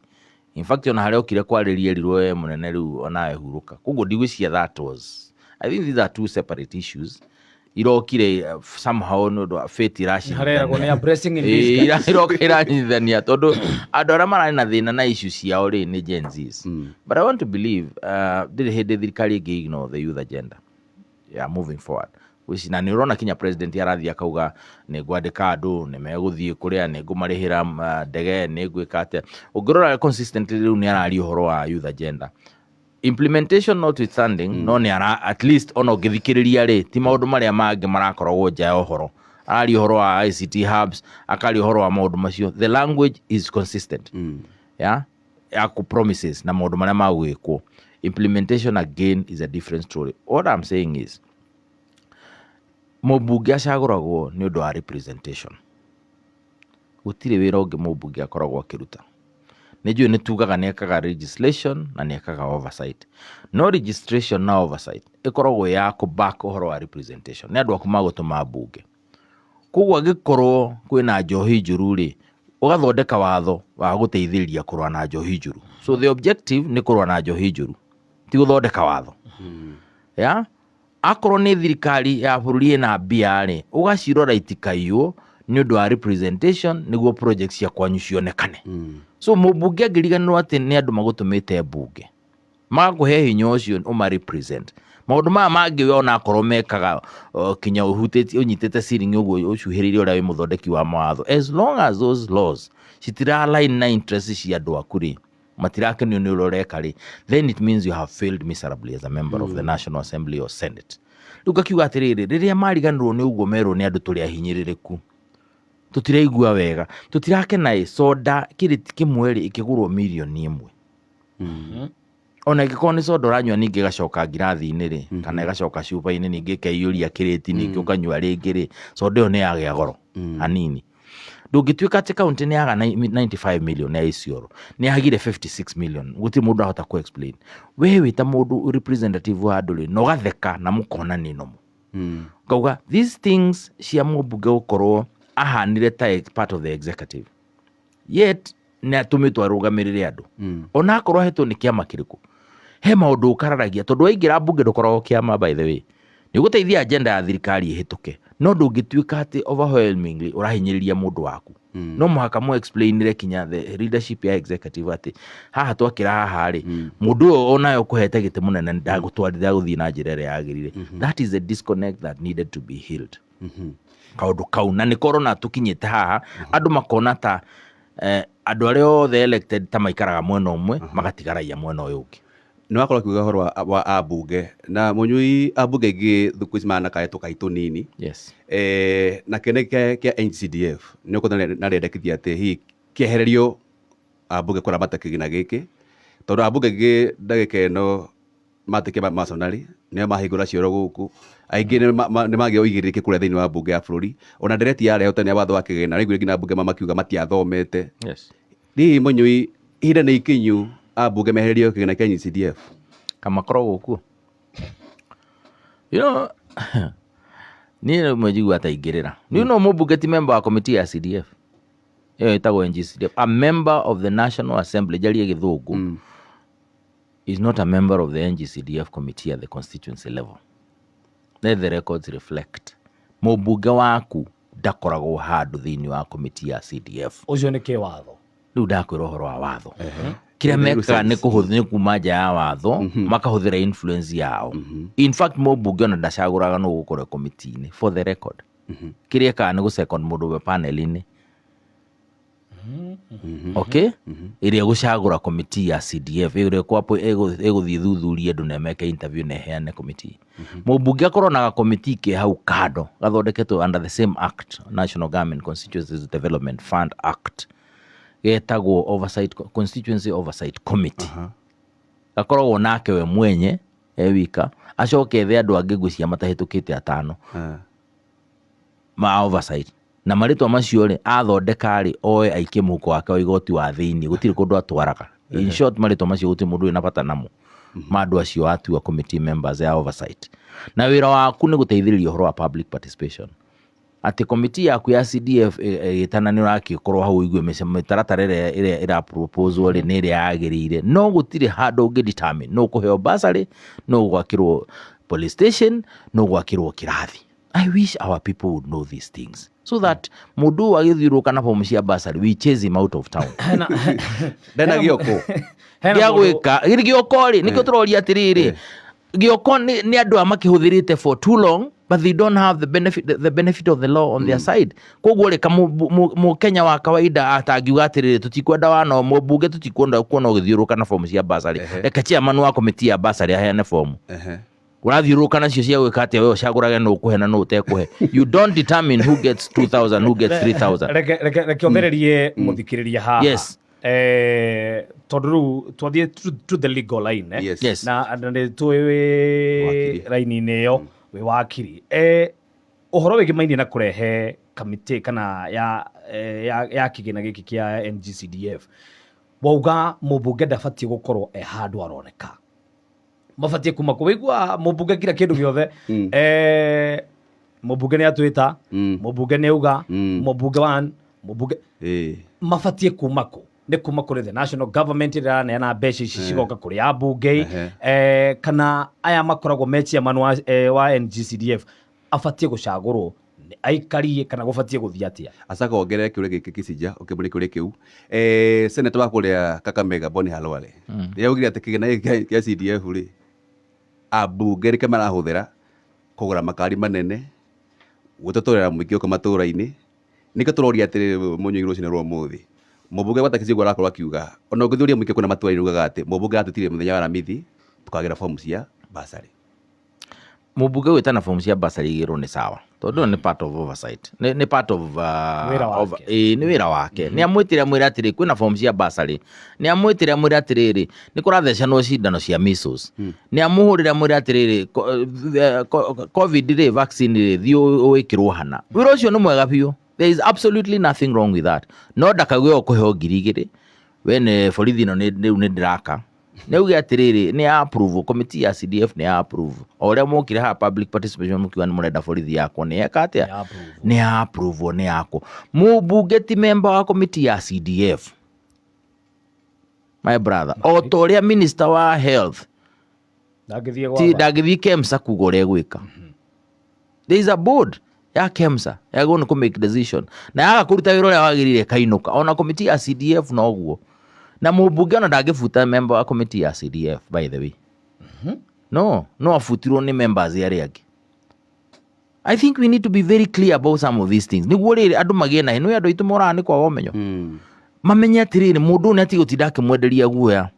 In fact, ona harĩa okire kwarĩria erirwo we mũnene rĩu onawe hurũka. Koguo ndigwĩciria that was, I think these are two separate issues irokire somehow nĩ ũndũ wa fate. Hareragwo nĩ a blessing in Ĩĩ, disguise. iroka iranyitithania, tondũ andũ arĩa mararĩ na thĩna na issue ciao rĩ nĩ Gen Zs. But I want to believe ndĩrĩ hĩndĩ thirikari ĩngĩ ignore the youth agenda, yeah, moving forward, which na nĩ ũrona kinya president arathiĩ akauga nĩ ngwandĩka andũ, nĩ megũthiĩ kũrĩa, nĩ ngũmarĩhĩra ndege, nĩ ngwĩka atĩa. Ũngĩrora consistently rĩu nĩ araria ũhoro wa youth agenda implementation notwithstanding, no nĩ ara at least ona ũngĩthikĩrĩria rĩ, ti maũndũ marĩa mangĩ marakoragwo nja ya ũhoro. Araria ũhoro wa ICT hubs, akaria ũhoro wa maũndũ macio. The language is consistent, yeah, ya ku promises na maũndũ marĩa magwĩkwo. Implementation again is a different story. What I'm saying is mũmbunge acagũragwo nĩ ũndũ wa representation. Gũtirĩ wĩra ũngĩ mũmbunge akoragwo akĩruta. Nĩ njũĩ nĩ tugaga nĩ ekaga legislation na nĩ ekaga oversight, no registration na oversight ĩkoragwo ya kũ back ũhoro wa representation. Nĩ andũ aku magũtũma mbunge. Koguo angĩkorwo kwĩna njohi njũru rĩ, ũgathondeka watho wa gũteithĩrĩria kũrũa na njohi njũru. So the objective nĩ kũrũa na njohi njũru, ti gũthondeka watho ya. Akorwo nĩ thirikari ya bũrũri ĩna mbia rĩ, ũgacirora itikaiywo nĩ ũndũ wa representation, nĩguo project cia kwanyu cionekane. So mũmbunge angĩriganĩrwo atĩ nĩ andũ magũtũmĩte mbunge, magakũhe hinya ũcio ũma represent, maũndũ maya mangĩ we onakorwo mekaga kinya ũhutĩtie ũnyitĩte ciringi ũguo ũcuhĩrĩire ũrĩa wĩ mũthondeki wa mawatho, as long as those laws citira align na interest cia andũ aku rĩ, matirakenio nĩ ũrĩa ũreka rĩ, then it means you have failed miserably as a member of the National Assembly or Senate. Rĩu ngakiuga atĩrĩrĩ, rĩrĩa mariganĩrwo nĩ ũguo merwo nĩ andũ tũrĩ ahinyĩrĩrĩku, tũtiraigua wega, tũtirakena ĩ, soda kĩrĩti kĩmwe rĩ ĩkĩgũrwo 1 million. Ona ĩngĩkorwo nĩ soda ũranyua, ningĩ ĩgacoka ngirathi-inĩ rĩ, kana ĩgacoka cuba-inĩ, ningĩ ĩkeiyũria kĩrĩti, ningĩ ũkanyua rĩngĩ rĩ, soda ĩyo nĩ yagĩa goro hanini. Ndũngĩtuĩka atĩ kaunti nĩ yaga 95 million ya Isiolo, nĩ yagire 56 million, gũtirĩ mũndũ ahota kũ explain. We wĩ ta mũndũ representative wa andũ rĩ, na ũgatheka na mũkona nĩ normal. Ngauga these things cia mũmbunge gũkorwo ahanire ta part of the executive yet. Nĩ atũmĩtwo arũgamĩrĩre andũ, ona akorwo ahetwo nĩ kĩama kĩrĩkũ. He maũndũ ũkararagia, tondũ waingĩra mbunge ndũkoragwo kĩama. By the way, nĩ ũgũteithia agenda ya thirikari ĩhĩtũke, no ndũngĩtuĩka atĩ overwhelmingly ũrahinyĩrĩria mũndũ waku. No mũhaka mũ explainire kinya the leadership ya executive atĩ haha twakĩra haha rĩ, mũndũ ũyũ onawe ũkũhete gĩtĩ mũnene ndagũtwarithia gũthiĩ na njĩra ĩrĩa yagĩrĩire. That is a disconnect that needed to be healed, kaũndũ kau. Na nĩ korona tũkinyĩte haha, andũ makona ta andũ arĩa othe elected ta maikaraga mwena ũmwe, magatiga raia mwena ũyũ ũngĩ. Nĩ wakorwo ũkiuga ũhoro wa ambunge na mũnyui. Ambunge aingĩ thikũ ici mahana kaĩ tũkai tũnini. Na kĩoneki kĩa NGCDF nĩ ũkuona na rĩendekithia atĩ hihi kĩehererio ambunge kũramata kĩgĩna gĩkĩ, tondũ ambunge aingĩ ndagĩka ĩno matuĩke maconarĩ, nĩo mahingũra cioro gũkũ. Aingĩ nĩ magĩa ũigĩrĩrĩki kũrĩa thĩinĩ wa mbunge ya bũrũri. Ona ndereti yarehwo tene ya watho wa kĩgĩna, rĩu nginya ambunge makiuga matiathomete. Hihi mũnyui, ihinda nĩ ikinyu ambunge mehererio kĩgĩna kĩa NGCDF? Kamakoragwo kuo. Niĩ rĩmwe njiguaga ta ingĩrĩra. Niĩ no mũmbunge ti member wa committee ya CDF ĩyo ĩtagwo NGCDF. A member of the National Assembly, njarie gĩthũngũ, is not a member of the NGCDF committee at the constituency level. Let the records reflect. Mũmbunge waku ndakoragwo handũ thĩinĩ wa committee ya CDF. Ũcio nĩ kĩwatho? Rĩu ndakwĩra ũhoro wa watho. Kĩrĩa mekaga nĩ kũhũthĩra, nĩ kuma nja ya watho, makahũthĩra influence yao. In fact, mũmbunge ona ndacagũraga nũ ũgũkorwo committee-inĩ. For the record, kĩrĩa ekaga nĩ gũ-second mũndũ we panel-inĩ, okay, ĩrĩa ĩgũcagũra committee ya CDF, ĩrĩa ĩgũthiĩ thuthurie andũ na ĩmeke interview na ĩheane committee. Mũmbunge akorwo na gakomiti ke hau kando gathondeketwo under the same act, National Government Constituencies Development Fund Act, getagwo oversight, Constituency Oversight Committee. Gakoragwo nake we mwenye e wika, acoke ethe andũ angĩ ngwĩciria matahĩtũkĩte atano ma oversight. Na marĩtwa macio rĩ, athondeka rĩ, oe aikie mũhuko wake wa igoti wa thĩinĩ, gũtirĩ kũndũ atwaraga. In short, marĩtwa macio gũtirĩ mũndũ wĩna bata namo ma andũ acio atua committee members ya oversight. Na wĩra waku nĩ gũteithĩrĩria ũhoro wa public participation, atĩ committee yaku ya CDF ĩgĩtana nĩ ũrakĩkorwo hau ũigue mĩtaratara ĩrĩa ĩra proposal rĩ nĩ ĩrĩa yagĩrĩire. No gũtirĩ handũ ũngĩ determine no ũkũheo bursary, no ũgwakĩrwo police station, no ũgwakĩrwo kĩrathi. I wish our people would know these things so that mũndũ ũyũ agĩthiũrũrũka na bomu cia bursary, we chase him out of town. Ndena gĩoko. Hena gĩa mũndũ- gwĩka gĩoko rĩ, nĩkĩo tũroria atĩrĩrĩ, gĩoko nĩ andũ aya makĩhũthĩrĩte for too long, but they don't have the benefit of the law on their side. Koguo rĩ, mũkenya wa kawaida atangiuga atĩrĩrĩ, tũtikwenda wana mũmbunge, tũtikwenda kuona ũgĩthiũrũrũka na bomu cia bursary, reke chairman wa committee ya bursary aheane bomu. Ũrathiũrũrũka nacio cia gwĩka atĩa? We ũcagũrage nũ ũkũhe na nũ ũtekũhe. You don't determine who gets 2000, who gets 3000. Reke omererie mũthikĩrĩria haha. Tondũ rĩu twathiĩ to the legal line, eh? Yes. Yes. Na nĩ tũĩ wĩ Wakiri. raini-inĩ ĩyo, wĩ wakiri, ũhoro wĩgĩmainie na kũrehe kamĩtĩ kana ya kĩgĩna gĩkĩ kĩa NGCDF, wauga mũmbunge ndabatiĩ gũkorwo e handũ aroneka, mabatiĩ kuma kũ wĩigua mũmbunge kira kĩndũ gĩothe. Mũmbunge nĩ atwĩta, mũmbunge nĩ auga, mũmbunge one, mũmbunge mabatiĩ kuma kũ? Nĩ kuma kũrĩ the national government ĩrĩa ĩraneana mbeca ici cigoka kũrĩ ambunge, kana aya makoragwo me chairman wa NGCDF abatiĩ gũcagũrwo nĩ aikarie, kana gũbatiĩ gũthiĩ atĩa? Acoka wongerere kĩũria gĩkĩ kĩcija ũkĩmũria kĩũria kĩu, senator wa kũrĩa Kakamega Boni Khalwale rĩrĩa augire atĩ kĩgĩna gĩkĩ kĩa CDF rĩ, ambunge nĩkĩo marahũthĩra kũgũra makari manene gwĩtotorera mũingĩ gũkũ matũra-inĩ. Nĩkĩo tũroria atĩrĩrĩ mũnyui, rũcinĩ rwa ũmũthĩ mũmbunge gwata Kĩcigo arakorwo akiuga ona ũngĩthũria mũingĩ kũna matũra-inĩ ugaga atĩ mũmbunge aratwĩtire mũthenya wa Aramithi tukagĩra fomu cia bursary. Mũmbunge gwĩtana fomu cia bursary igĩrwo nĩ sawa, tondũ ĩyo nĩ part of oversight, nĩ part of Wĩra wake. Ĩĩ, nĩ wĩra wake. Nĩ amwĩtire amwĩre atĩrĩ kwĩna fomu cia bursary, nĩ amwĩtire amwĩre atĩrĩrĩ nĩ kũrathecanwo cindano cia measles, nĩ amũhũrĩre amwĩre atĩrĩrĩ COVID rĩ, vaccine rĩ, thiĩ wĩkĩrwo hana. Wĩra ũcio nĩ mwega biũ, there is absolutely nothing wrong with that. No ndakauge ũkũheo 2000 we nĩ borithi ĩno rĩu nĩ ndĩraka. Nĩ auge atĩrĩrĩ nĩ ya approve, committee ya CDF nĩ ya approve. O ũrĩa mokire haha public participation mũkiuga nĩ mũrenda borithi yakwo, nĩ yeka atĩa? Nĩ ya approve. Nĩ ya approve, nĩ yakwo. Mũmbunge ti member wa committee ya CDF. My brother, o ta ũrĩa minister wa health Ndangĩthiĩ ti gwatha. Ndangĩthiĩ KEMSA kuga ũrĩa egwĩka. There is a board ya KEMSA yagĩrĩirwo nĩ kũ make decision, na yaga kũruta wĩra ũrĩa wagĩrĩire ĩkainũka. Ona committee ya CDF noguo, na mũmbunge ona ndangĩbuta member wa committee ya CDF, by the way. No abutirwo nĩ members arĩa angĩ. I think we need to be very clear about some of these things nĩguo rĩrĩ andũ magĩe na nĩ andũ aitũ moraga nĩ kwaga ũmenyo, mamenye atĩrĩrĩ, mũndũ ũyũ nĩ atige gũtinda akĩmwenderia guoya,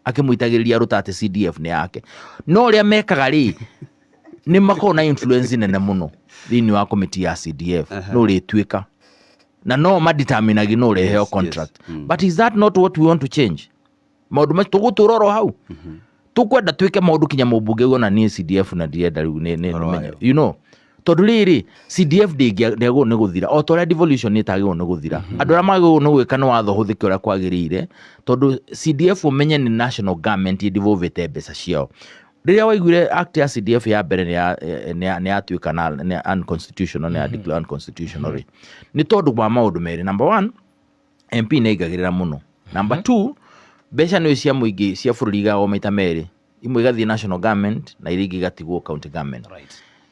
akĩmũitagĩrĩria rũta atĩ CDF nĩ yake. No ũrĩa mekaga rĩ, nĩ makoragwo na influence nene mũno thĩinĩ wa committee ya CDF, no ũrĩtuĩka na no madeterminagi no ũreheo contract. But is that not what we want to change? Maũndũ macio tũgũtũra oro hau, tũkwenda twĩke maũndũ kinya mũmbunge uge ona niĩ CDF na ndirenda rĩu nĩ Ũhoro menye wayo. Tondũ rĩrĩ, CDF ndĩagĩrĩirwo nĩ gũthira o ta ũrĩa devolution ĩtagĩrĩirwo nĩ gũthira. Andũ arĩa magĩrĩirwo nĩ gwĩka nĩ watho ũhũthĩke ũrĩa kwagĩrĩire, tondũ CDF, ũmenye nĩ national government ĩdevolvĩte mbeca ciao. Rĩrĩa waiguire act ya CDF ya mbere nĩ yatuĩka na nĩ unconstitutional, nĩ ya declare unconstitutional rĩ, nĩ tondũ wa maũndũ merĩ. Number one, MP nĩ aingagĩrĩra mũno. Number two, mbeca nĩ cia mũingĩ cia bũrũri igagwo maita merĩ, imwe igathiĩ national government na iria ingĩ igatigwo county government.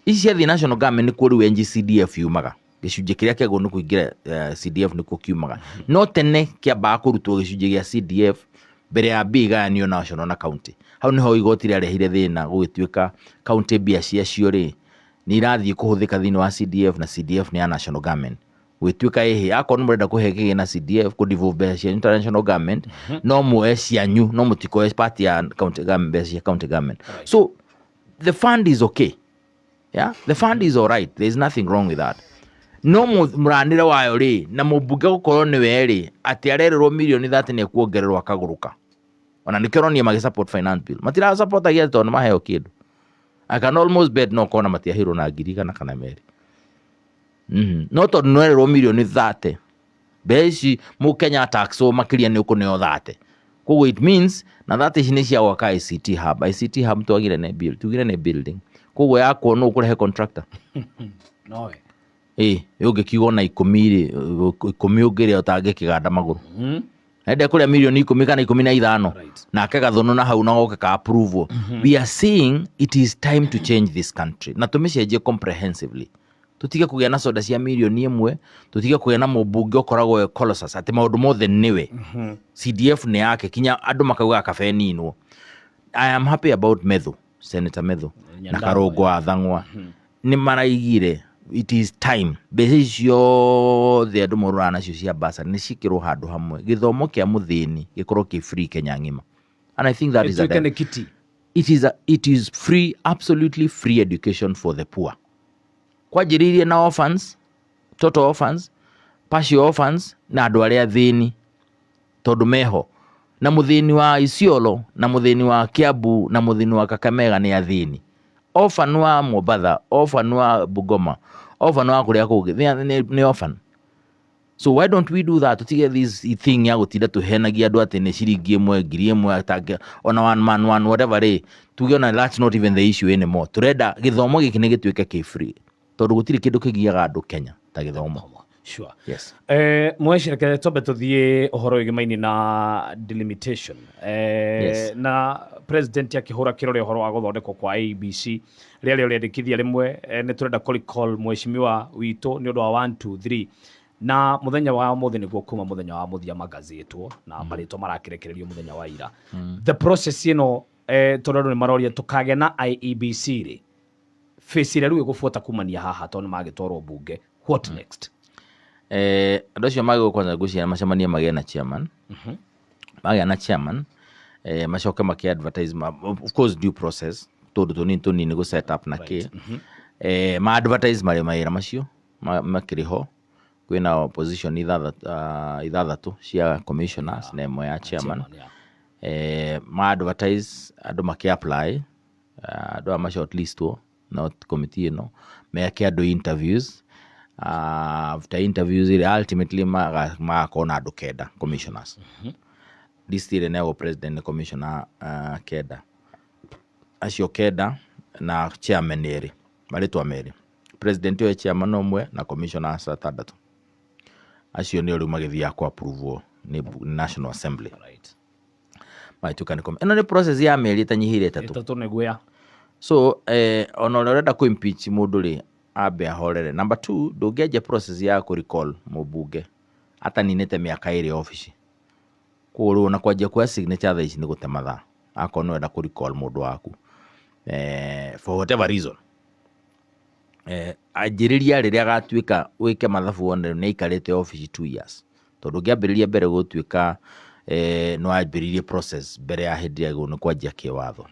Ici ciathiĩ national government nĩkuo rĩu NGCDF yumaga. Gĩcunjĩ kĩrĩa kĩagĩrĩirwo nĩ kũingĩra CDF nĩkuo kiumaga, no tene kĩambaga kũrutwo gĩcunjĩ gĩa CDF mbere ya mbia igayanio national na county. Hau nĩho igoti rĩarehire thĩna, gũgĩtuĩka county mbia ciacio rĩ nĩ irathiĩ kũhũthĩka thĩinĩ wa CDF, na CDF nĩ ya national government. Gwĩtuĩka ĩhĩ, akorwo nĩ mũrenda kũhe kĩgĩna CDF, kũ devolve mbeca cianyu ta national government, no muoe cianyu, no mũtikoe part ya county government, mbeca cia county government. So the fund is okay, yeah, the fund is all right, there is nothing wrong with that. No mũranĩre wayo rĩ, na mũmbunge gũkorwo nĩwe rĩ, atĩ arererwo mirioni 30 nĩ ekuongererwo akagũrũka, ona nĩkĩo ũronire magĩ support finance bill. Matira supportagia tondũ nĩ maheo kĩndũ. I can almost bet no kona matiaheirwo na 100,000 kana 2. No tondũ nĩwererwo mirioni 30, mbeca ici mũkenya taxwo makĩria nĩ ũkũneo 30. Koguo it means na 30 ici nĩ cia gwaka ICT hub. ICT hub twagire nĩ build, tugire nĩ building, koguo yakwo nũ ũkũrehe contractor? Nowe. Ĩ ũngĩkiuga ona 10 rĩ, 10 ũngĩrĩa ũtangĩkĩganda magũrũ. Ende kũrĩa mirioni 10 kana 15. Nake gathũnũ na hau na goke ka approve. We are saying it is time to change this country na tũmĩcenjie comprehensively, tũtige kũgĩa na soda cia mirioni 1, tũtige kũgĩa na mũmbunge ũkoragwo e colossus atĩ maũndũ mothe nĩwe, CDF nĩ yake, kinya andũ makauga kabe ninwo. I am happy about Methu, Senator Methu na Nyandarua. Karũngo wa Thang'wa nĩ maraigire it is time mbeca ici ciothe andũ morũraga nacio cia bursary nĩ ciĩkĩrwo handũ hamwe, gĩthomo kĩa mũthĩni gĩkorwo kĩ free Kenya ng'ima, and I think that is a Ĩtuĩke nĩ kiti. It is free, absolutely free education for the poor, kwanjĩrĩirie na orphans, total orphans, partial orphans na andũ arĩa athĩni, tondũ meho na mũthĩni wa Isiolo na mũthĩni wa Kiambu na mũthĩni wa Kakamega nĩ athĩni. Orphan wa Mombatha, orphan wa Bungoma, orphan wa kũrĩa kũngĩ nĩ orphan. So why don't we do that? Tutige this thing ya gũtinda tũhenagia andũ atĩ nĩ ciringi 1, 1,000 atange ona one man one whatever rĩ, tuge ona that's not even the issue anymore. Tũrenda gĩthomo gĩkĩ nĩ gĩtuĩke kĩ free, tondũ gũtirĩ kĩndũ kĩgiaga andũ Kenya ta gĩthomo. Yes. Mweci, reke twambe tũthiĩ ũhoro wĩgĩmaini na delimitation. Na president akĩhũra kĩrore ũhoro wa gũthondekwo kwa IEBC rĩarĩ rĩandĩkithia rĩmwe. Nĩ tũrenda kũ recall mheshimiwa witũ nĩ ũndũ wa 1 2 3, na mũthenya wa ũmũthĩ nĩguo kuma mũthenya wa mũthia magazĩtwo na marĩtwa marakĩrekererio mũthenya wa ira. The process ĩno, tondũ andũ nĩ maroria tũkagĩa na IEBC rĩ, face ĩrĩa rĩu ĩgũbuata kumania haha, tondũ nĩ magĩtwarwo bunge, what next? Andũ acio magĩrĩirwo kwanza ngwĩciria macemanie magĩe na chairman. Magĩa na chairman, macoke makĩ advertise of course due process, tũndũ tũnini tũnini gũ set up na kĩ, ma advertise marĩ mawĩra macio makĩrĩ ho. Kwĩna position 6 cia commissioners na ĩmwe ya chairman. Chairman, yeah. Ma advertise, andũ makĩ apply, andũ aya ma shortlistwo not committee ĩno, meke andũ interviews. After interviews rĩ, ultimately magakorwo na andũ 9 commissioners. List ĩrĩa ĩneagwo president nĩ commissioner 9, acio 9 na chairman erĩ, marĩtwa merĩ, president oe chairman ũmwe na commissioners 6. Acio nĩo rĩu magĩthiaga kũ approve nĩ National Assembly. Magĩtuĩka nĩ ĩno nĩ process ya mĩeri ĩtanyihĩire 3. 3 nĩguo ya. So ona ũrĩa ũrenda kũ impeach mũndũ rĩ, ambe ahorere. Number 2, ndũngĩanjia process ya kũ recall mũmbunge ataninĩte mĩaka 2 obici. Koguo rĩu ona kwanjia kuoya signature thaa ici nĩ gũte mathaa, akorwo nĩ ũrenda kũ recall mũndũ waku for whatever reason. Anjĩrĩria rĩrĩa agatuĩka wĩke mathabu wone nĩ aikarĩte obici 2 years. Tondũ ũngĩambĩrĩria mbere gũtuĩka nĩ wambĩrĩirie process mbere ya hĩndĩ ĩrĩa nĩ kwanjia kĩwatho.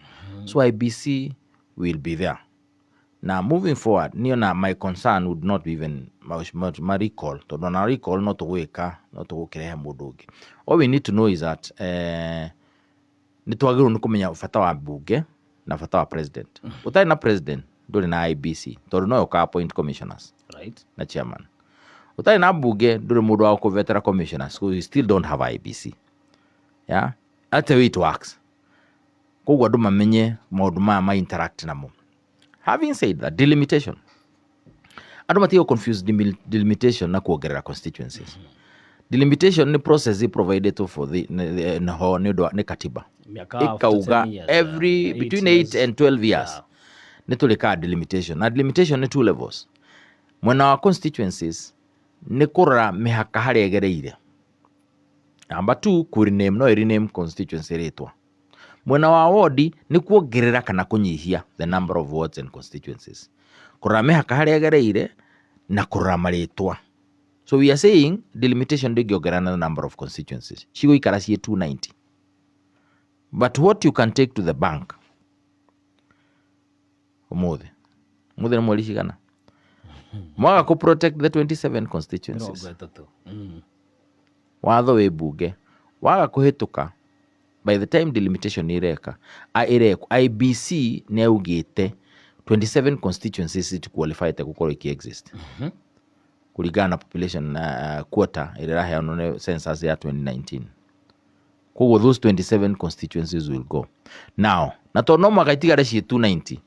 So IEBC will be there. Now moving forward, niĩ ona my concern would not be even ma recall, tondũ ona recall no tũgwĩka, no tũgũkĩrehe mũndũ ũngĩ. All we need to know is that nĩ twagĩrĩirwo nĩ kũmenya bata wa mbunge na bata wa president. Ũtarĩ na president ndũrĩ na IEBC, tondũ no ũka appoint commissioners na chairman. Ũtarĩ na mbunge ndũrĩ mũndũ wa gũkũvetera commissioners, so you still don't have IEBC. Yeah? That's the way it works. Koguo andũ mamenye maũndũ maya ma interact namo. Having said that, delimitation. Andũ matige confuse delimitation na kuongerera constituencies. Delimitation nĩ process provided for the ho nĩ ũndũ wa nĩ katiba. Mĩaka after Ĩkauga 10 years, every eight between years. 8 and 12 years. Nĩ tũrĩkaga delimitation. Na delimitation nĩ 2 levels. Mwena wa constituencies nĩ kũrora mĩhaka harĩa ĩgereire. Number 2, kũ rename, no rename constituency rĩtwa. Mwena wa ward nĩ kuongerera kana kũnyihia the number of wards and constituencies. Kũrora mĩhaka harĩa ĩgereire na kũrora marĩtwa. So we are saying delimitation ndĩngĩongerera na the number of constituencies. Cigũikara ciĩ 290. But what you can take to the bank ũmũthĩ. Ũmũthĩ nĩ mweri cigana? Mwaga kũ protect the 27 constituencies. 30. Watho wĩ mbunge. Waga kũhĩtũka, by the time delimitation ĩreka, ĩrekwo, IEBC nĩ yaugĩte 27 constituencies iti qualified gũkorwo iki exist. Kũringana na population quota ĩrĩa ĩraheanwo nĩ census ya 2019. Koguo those 27 constituencies will go. Now, na tondũ no mũhaka itigare ciĩ 290,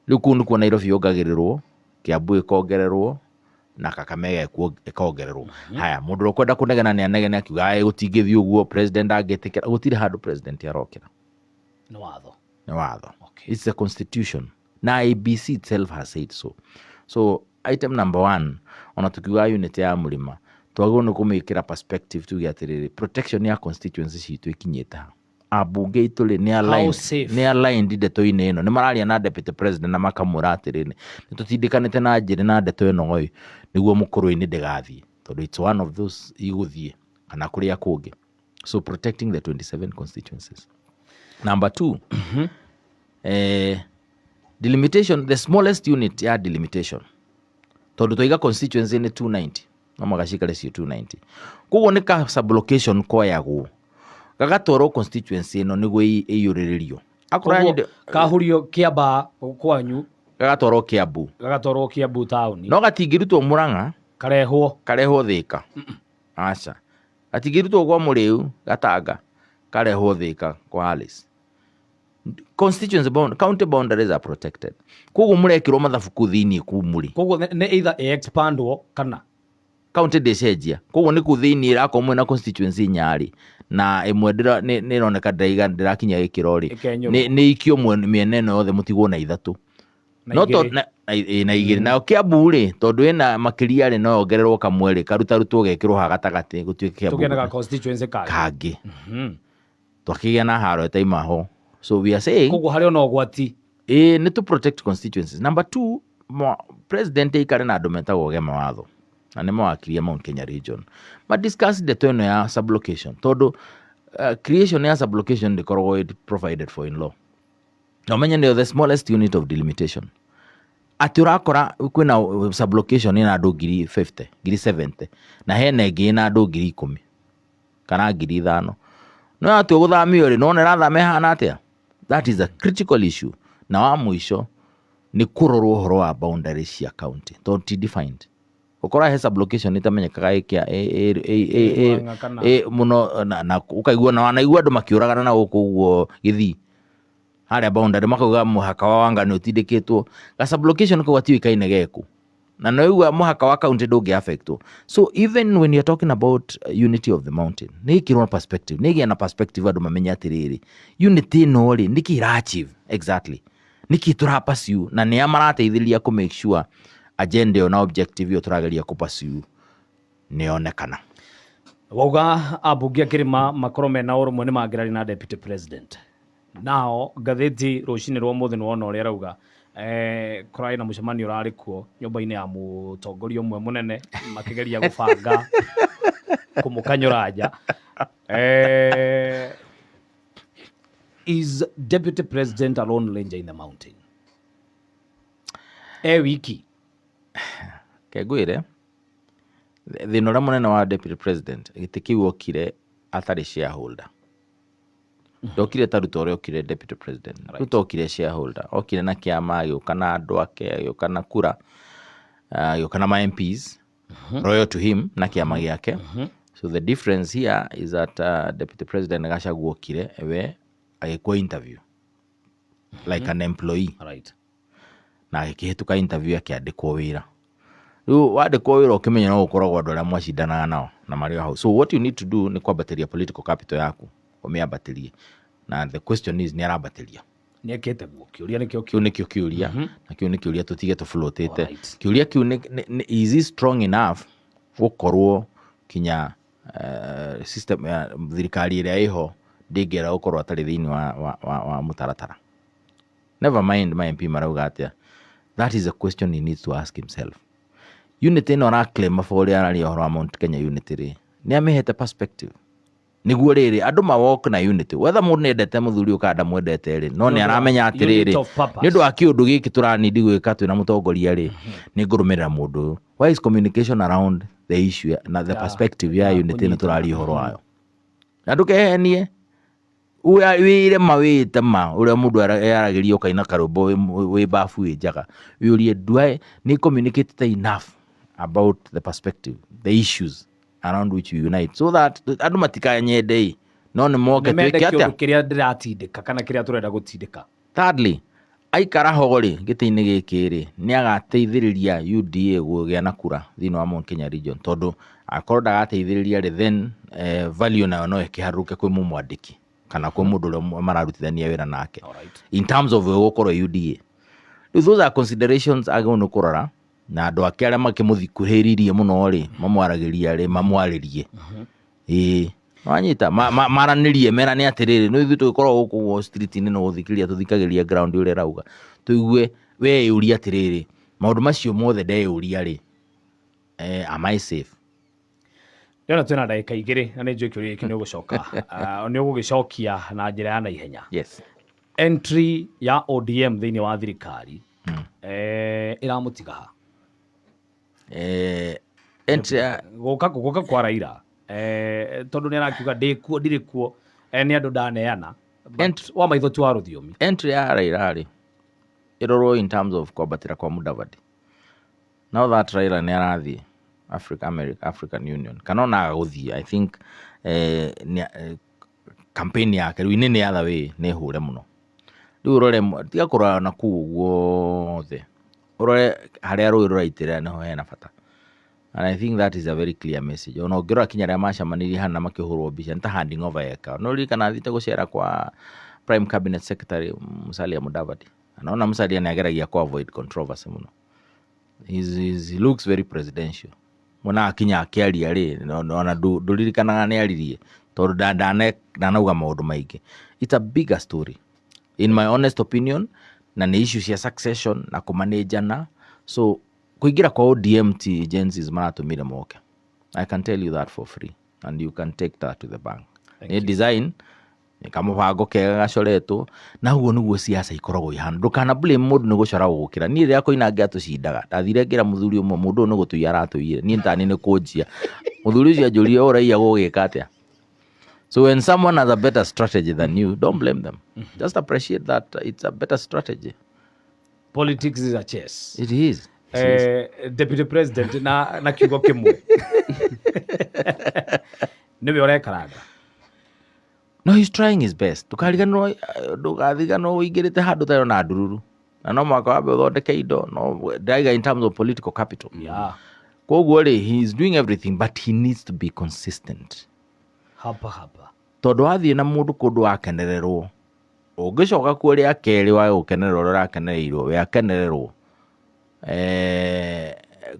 rĩu kũu nĩkuo Nairobi yongagĩrĩrwo, Kiambu ĩkongererwo, na Kakamega ĩkongererwo. Haya, mũndũ ũrĩa ũkwenda kũnegena nĩ anegene akiuga, Ai, gũtingĩthiĩ ũguo, president angĩtĩkĩra. Gũtirĩ handũ president arokĩra. Nĩ watho. Nĩ watho. It's the constitution. Na IEBC itself has said so. So, item number 1, ona tukiuga unit ya mũrĩma, twagĩrĩirwo nĩ kũmĩkĩra perspective tuge atĩrĩrĩ, protection ya constituency citũ ĩkinyĩte ha. Ambunge itũ rĩ, nĩ How aligned, safe? nĩ aligned ndeto-inĩ ĩno. Nĩ mararia na deputy president na makamwĩra atĩrĩrĩ, nĩ tũtindĩkanĩte na njĩrĩ na ndeto ĩno ĩ, nĩguo mũkũrũ-inĩ ndĩgathiĩ. Tondũ it's one of those igũthiĩ kana kũrĩa kũngĩ. So protecting the 27 constituencies. Number 2, delimitation, the smallest unit ya delimitation. Tondũ twaiga constituency nĩ 290, no mũhaka cikare ciĩ 290. Koguo nĩ ka sublocation koyagwo, gagatwarwo constituency ĩno nĩguo ĩiyũrĩrĩrio. Akorwo Koguo nyende- kahurio Kiambaa kwanyu, gagatwarwo Kiambu. Gagatwarwo Kiambu taũni. No gatingĩrutwo Murang'a, Karehwo. Karehwo Thika. Aca. Gatingĩrutwo kwa Mũrĩu, Gatanga, karehwo Thika kwa Alice. Constituency bound, county boundaries are protected. Koguo mũrekĩrwo mathabu kũu thĩiniĩ kũu mũrĩ. Koguo nĩ either ĩ-expandwo kana county ndĩcenjia. Koguo nĩ kũu thĩiniĩ ĩrakorwo mwĩna constituency inya rĩ, na ĩmwe nĩ ĩroneka ndĩrakinya gĩkĩro rĩ. Ĩkenyũrwo. Nĩ ikio mĩena ĩno yothe mũtigwo na ithatũ. Na No to- igĩrĩ. na igĩrĩ. Nayo Kiambu rĩ, tondũ ĩna makĩria rĩ, no yongererwo kamwe rĩ, karutarutwo gekĩrwo haha gatagatĩ, gũtuĩke Kiambu. Tũgĩe na ga constituency kangĩ. Kangĩ. Twakĩgĩa na haro ĩtaima ho. So we are saying Koguo harĩ ona ũgwati. Nĩ to protect constituencies. Number 2, president aikare na andũ metagwo gema watho. Na nĩ mawakirie Mount Kenya region. Ma discuss ndeto ĩno ya sublocation, tondũ creation ya sublocation ndĩkoragwo ĩ provided for in law. Na ũmenye nĩyo the smallest unit of delimitation. Atĩ ũrakora kwĩna sublocation ĩna andũ ngiri 50, ngiri 70, na hena ĩngĩ ĩna andũ ngiri ikũmi kana ngiri ithano. No yatua gũthamio rĩ, nĩwona ĩrathama ĩhana atĩa? That is a critical issue. Na wa mũico nĩ kũrorwo ũhoro wa boundary cia county, tondũ ti defined. Ũkora he sublocation ĩtamenyekaga ĩkĩa, Murang'a kana. mũno, na ũkaigua, na wanaigua andũ makĩũragana na gũkũ ũguo Gĩthii. Harĩa boundary makauga mũhaka wa Wanga nĩ ũtindĩkĩtwo. Ga sublocation kau gatiũĩkaine geku. Na no mũhaka wa county ndũngĩ affectwo. So even when you're talking about unity of the mountain, nĩ ĩkĩrwo perspective, nĩ ĩgĩa na perspective, andũ mamenye atĩrĩrĩ, unity ĩno rĩ, nĩkĩ ĩra achieve exactly, nĩkĩ tũra pursue, na nĩa marateithĩrĩria kũ make sure agenda ĩyo na objective ĩyo tũrageria kũ pursue nĩyonekana. Wauga ambunge a kĩrĩma makorwo mena ũrũmwe nĩ mangĩrari na deputy president. Nao ngathĩti rũcinĩ rwa ũmũthĩ nĩ wona ũrĩa arauga, kũrarĩ na mũcemanio ũrarĩ kuo nyũmba-inĩ ya mũtongoria ũmwe mũnene, makĩgeria gũbanga kũmũkanyũra nja. Is deputy president a lone ranger in the mountain e wiki? Kengwĩre thĩna ũrĩa mũnene wa deputy president, gĩtĩ kĩu okire atarĩ shareholder. Ndokire ta Ruto ũrĩa okire deputy president. Ruto okire shareholder, okire na kĩama, agĩũka na andũ ake, agĩũka na kura, agĩũka na ma MPs loyal to him na kĩama gĩake. So the difference here is that deputy president Gachagua okire we agĩkwo interview like an employee na agĩkĩhĩtũka interview, akĩandĩkwo wĩra. Rĩu wandĩkwo wĩra, ũkĩmenya no gũkoragwo andũ arĩa mwacindanaga nao na marĩ o hau. So what you need to do nĩ kwambatĩria political capital yaku, ũmĩambatĩrie, na the question is, nĩ arambatĩria? Nĩ ekĩte guo? Kĩũria nĩkĩo. Kĩu nĩkĩo kĩũria, na kĩu nĩ kĩũria tũtige tũflotĩte. Kĩũria kĩu nĩ is he strong enough gũkorwo kinya system ya thirikari ĩrĩa ĩho ndĩngĩenda gũkorwo atarĩ thĩinĩ wa mũtaratara? Never mind ma MP marauga atĩa, that is a question he needs to ask himself. Unity ĩno araclaim for, ũrĩa araria ũhoro wa Mount Kenya unity rĩ, nĩ amĩhete perspective nĩguo rĩrĩ andũ mawalk na unity, whether mũndũ nĩendete mũthuri ũyũ kana ndamwendete rĩ, no nĩ aramenya atĩrĩrĩ, Unit of purpose. Nĩ ũndũ wa kĩũndũ gĩkĩ tũranindi gwĩka twĩna mũtongoria rĩ, nĩ ngũrũmĩrĩra mũndũ ũyũ. Why is communication around the issue na the perspective ya unity ĩno kũnyitana. Tũraria ũhoro wayo na ndũkehenie, wĩre ma, wĩte ma ũrĩa mũndũ yaragĩria, ũkaina karũmbo wĩ babu wĩ njaga, wĩũrie, do I nĩ communicated enough about the perspective, the issues around which we unite, so that andũ matikanyende ĩ, no nĩ moke nĩmende twĩke atĩa? Kĩũndũ kĩrĩa ndĩratindĩka kana kĩrĩa tũrenda gũtindĩka. Thirdly, aikara ho rĩ, gĩtĩ-inĩ gĩkĩ rĩ, nĩ agateithĩrĩria UDA kũgĩa na kura thĩinĩ wa Mount Kenya region? Tondũ akorwo ndagateithĩrĩria rĩ, then value nayo no ĩkĩharũrũke kwĩ mũmwandĩki kana kwĩ mũndũ ũrĩa mararutithania wĩra nake in terms of gũkorwo UDA. Rĩu those are considerations agĩrĩirwo nĩ kũrora, na andũ ake arĩa makĩmũthikuhĩrĩirie mũno rĩ, mamwaragĩria rĩ, mamwarĩrie, ĩĩ, wanyita, maranĩrie, merane atĩrĩrĩ, nĩ ithuĩ tũgĩkorwo gũkũ ũguo street-inĩ no gũthikĩrĩria tũthikagĩrĩria ground ũrĩa ĩrauga, tũigue we yũria atĩrĩrĩ, maũndũ macio mothe ndeyũria rĩ, am I safe? Ndĩrona twĩna ndagĩka 2, na nĩ njũĩ kĩũria gĩkĩ nĩ ũgũcoka, nĩ ũgũgĩcokia na njĩra ya naihenya. Yes. Entry ya ODM thĩinĩ wa thirikari ĩramũtiga ha? Entry ya gũka kwa Raila, tondũ nĩ arakiuga ndĩ kuo ndirĩ kuo, nĩ andũ ndaneana. But wa maitho ti wa rũthiomi. Entry ya Raila rĩ, ĩrorwo in terms of kwambatĩra kwa Mudavadi. Now that Raila nĩ arathiĩ Africa, America, African Union, kana ona aga gũthiĩ, I think campaign yake rĩu in any other way nĩ hũre mũno. Rĩu ũrore, tiga kũrora na kũu guothe, ũrore harĩa rũĩ rũraitĩrĩra nĩho hena bata, and I think that is a very clear message. Ona ũngĩrora kinya arĩa macemanirie hana makĩhũrwo mbica nĩ ta handing over eka. No ririkana athiĩte gũcera kwa Prime Cabinet Secretary Musalia Mudavadi, naona Musalia nĩ ageragia ku avoid controversy mũno. He looks very presidential. Mwena akinya akĩaria rĩ, ona ndũririkanaga nĩ aririe, tondũ ndanauga maũndũ maingĩ. It's a bigger story in my honest opinion, na nĩ issue cia succession na kũmanĩnjana. So kũingĩra kwa ODM ti Gen Zs maratũmire moke. I can tell you that for free and you can take that to the bank. Nĩ design, nĩ kamũbango kega gacoretwo, na ũguo nĩguo siasa ikoragwo ihana. Ndũkana blame mũndũ nĩ gũcora gũgũkĩra. Niĩ rĩrĩa Koinange atũcindaga, ndathire ngĩra mũthuri ũmwe, mũndũ ũyũ nĩ gũtũiya aratũiyire, niĩ tani nĩ kũnjia. Mũthuri ũcio anjũrire, ũraiya gũgĩka atĩa? So when someone has a better strategy than you, don't blame them, just appreciate that it's a better strategy. Politics is a chess. It is. It is. Deputy president na kiugo kĩmwe, nĩwe ũrekaranga? No, he's trying his best. Ndũkariganĩrwo, ndũgathiganĩrwo ũingĩrĩte handũ ũtarĩ na ndururu. Na no mũhaka wambe ũthondeke indo, no ndaiga in terms of political capital. Koguo rĩ, he is doing everything, but he needs to be consistent. Hapa hapa. Tondũ wathiĩ na mũndũ kũndũ wakenererwo, ũngĩcoka kuo rĩa kerĩ wage gũkenererwo ũrĩa ũrakenereirwo, we akenererwo,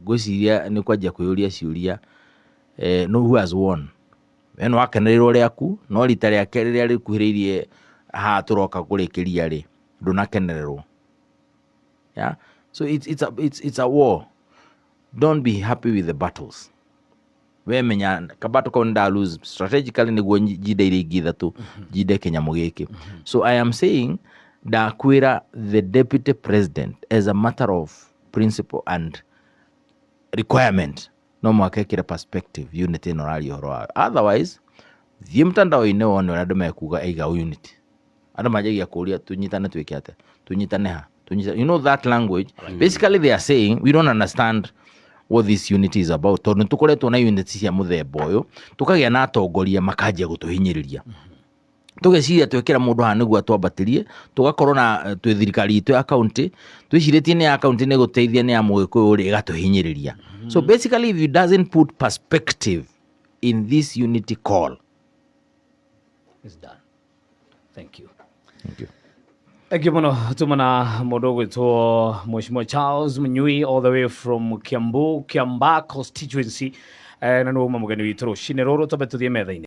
ngwĩciria nĩ kwanjia kwĩyũria ciũria, no who has won? We nĩ wakenereirwo rĩaku, no rita rĩa kerĩ rĩrĩa rĩkuhĩrĩirie haha tũroka kũrĩkĩria rĩ, ndũnakenererwo. Yeah? So it's a war. Don't be happy with the battles. We menya kabato kau nda lose strategically nĩguo njinde iria ingĩ ithatũ, njinde kĩnyamũ gĩkĩ. So I am saying, ndakwĩra, the deputy president, as a matter of principle and requirement, no mũhaka ĩkĩre perspective unity ĩno ũraria ũhoro wayo. Otherwise, thiĩ mtandao-inĩ wone ũrĩa andũ mekuga eiga unity. Andũ manjagia kũria, "Tũnyitane twĩke atĩa? Tũnyitane ha?" Tũnyitane, you know that language. Basically they are saying, "We don't understand what this unity is about," tondũ nĩ tũkoretwo na unity cia mũthemba ũyũ, tũkagĩa na atongoria makanjia gũtũhinyĩrĩria, tũgeciria twekĩra mũndũ haha nĩguo atwambatĩrie, tũgakorwo na twĩ thirikari itũ ya county, twĩcirĩtie nĩ ya county nĩ gũteithia, nĩ ya mũgĩkũyũ rĩ, ĩgatũhinyĩrĩria. So basically, if you doesn't put perspective in this unity call, It's done. Thank you. Thank you. Thank you muno. Tumana mũndũ ũgwĩtwo Mheshimiwa Charles Munyui, all the way from Kiambu, Kiambaa constituency, na nĩwe uma mũgeni witũ rũcinĩ rũrũ. Twambe tũthiĩ metha-inĩ.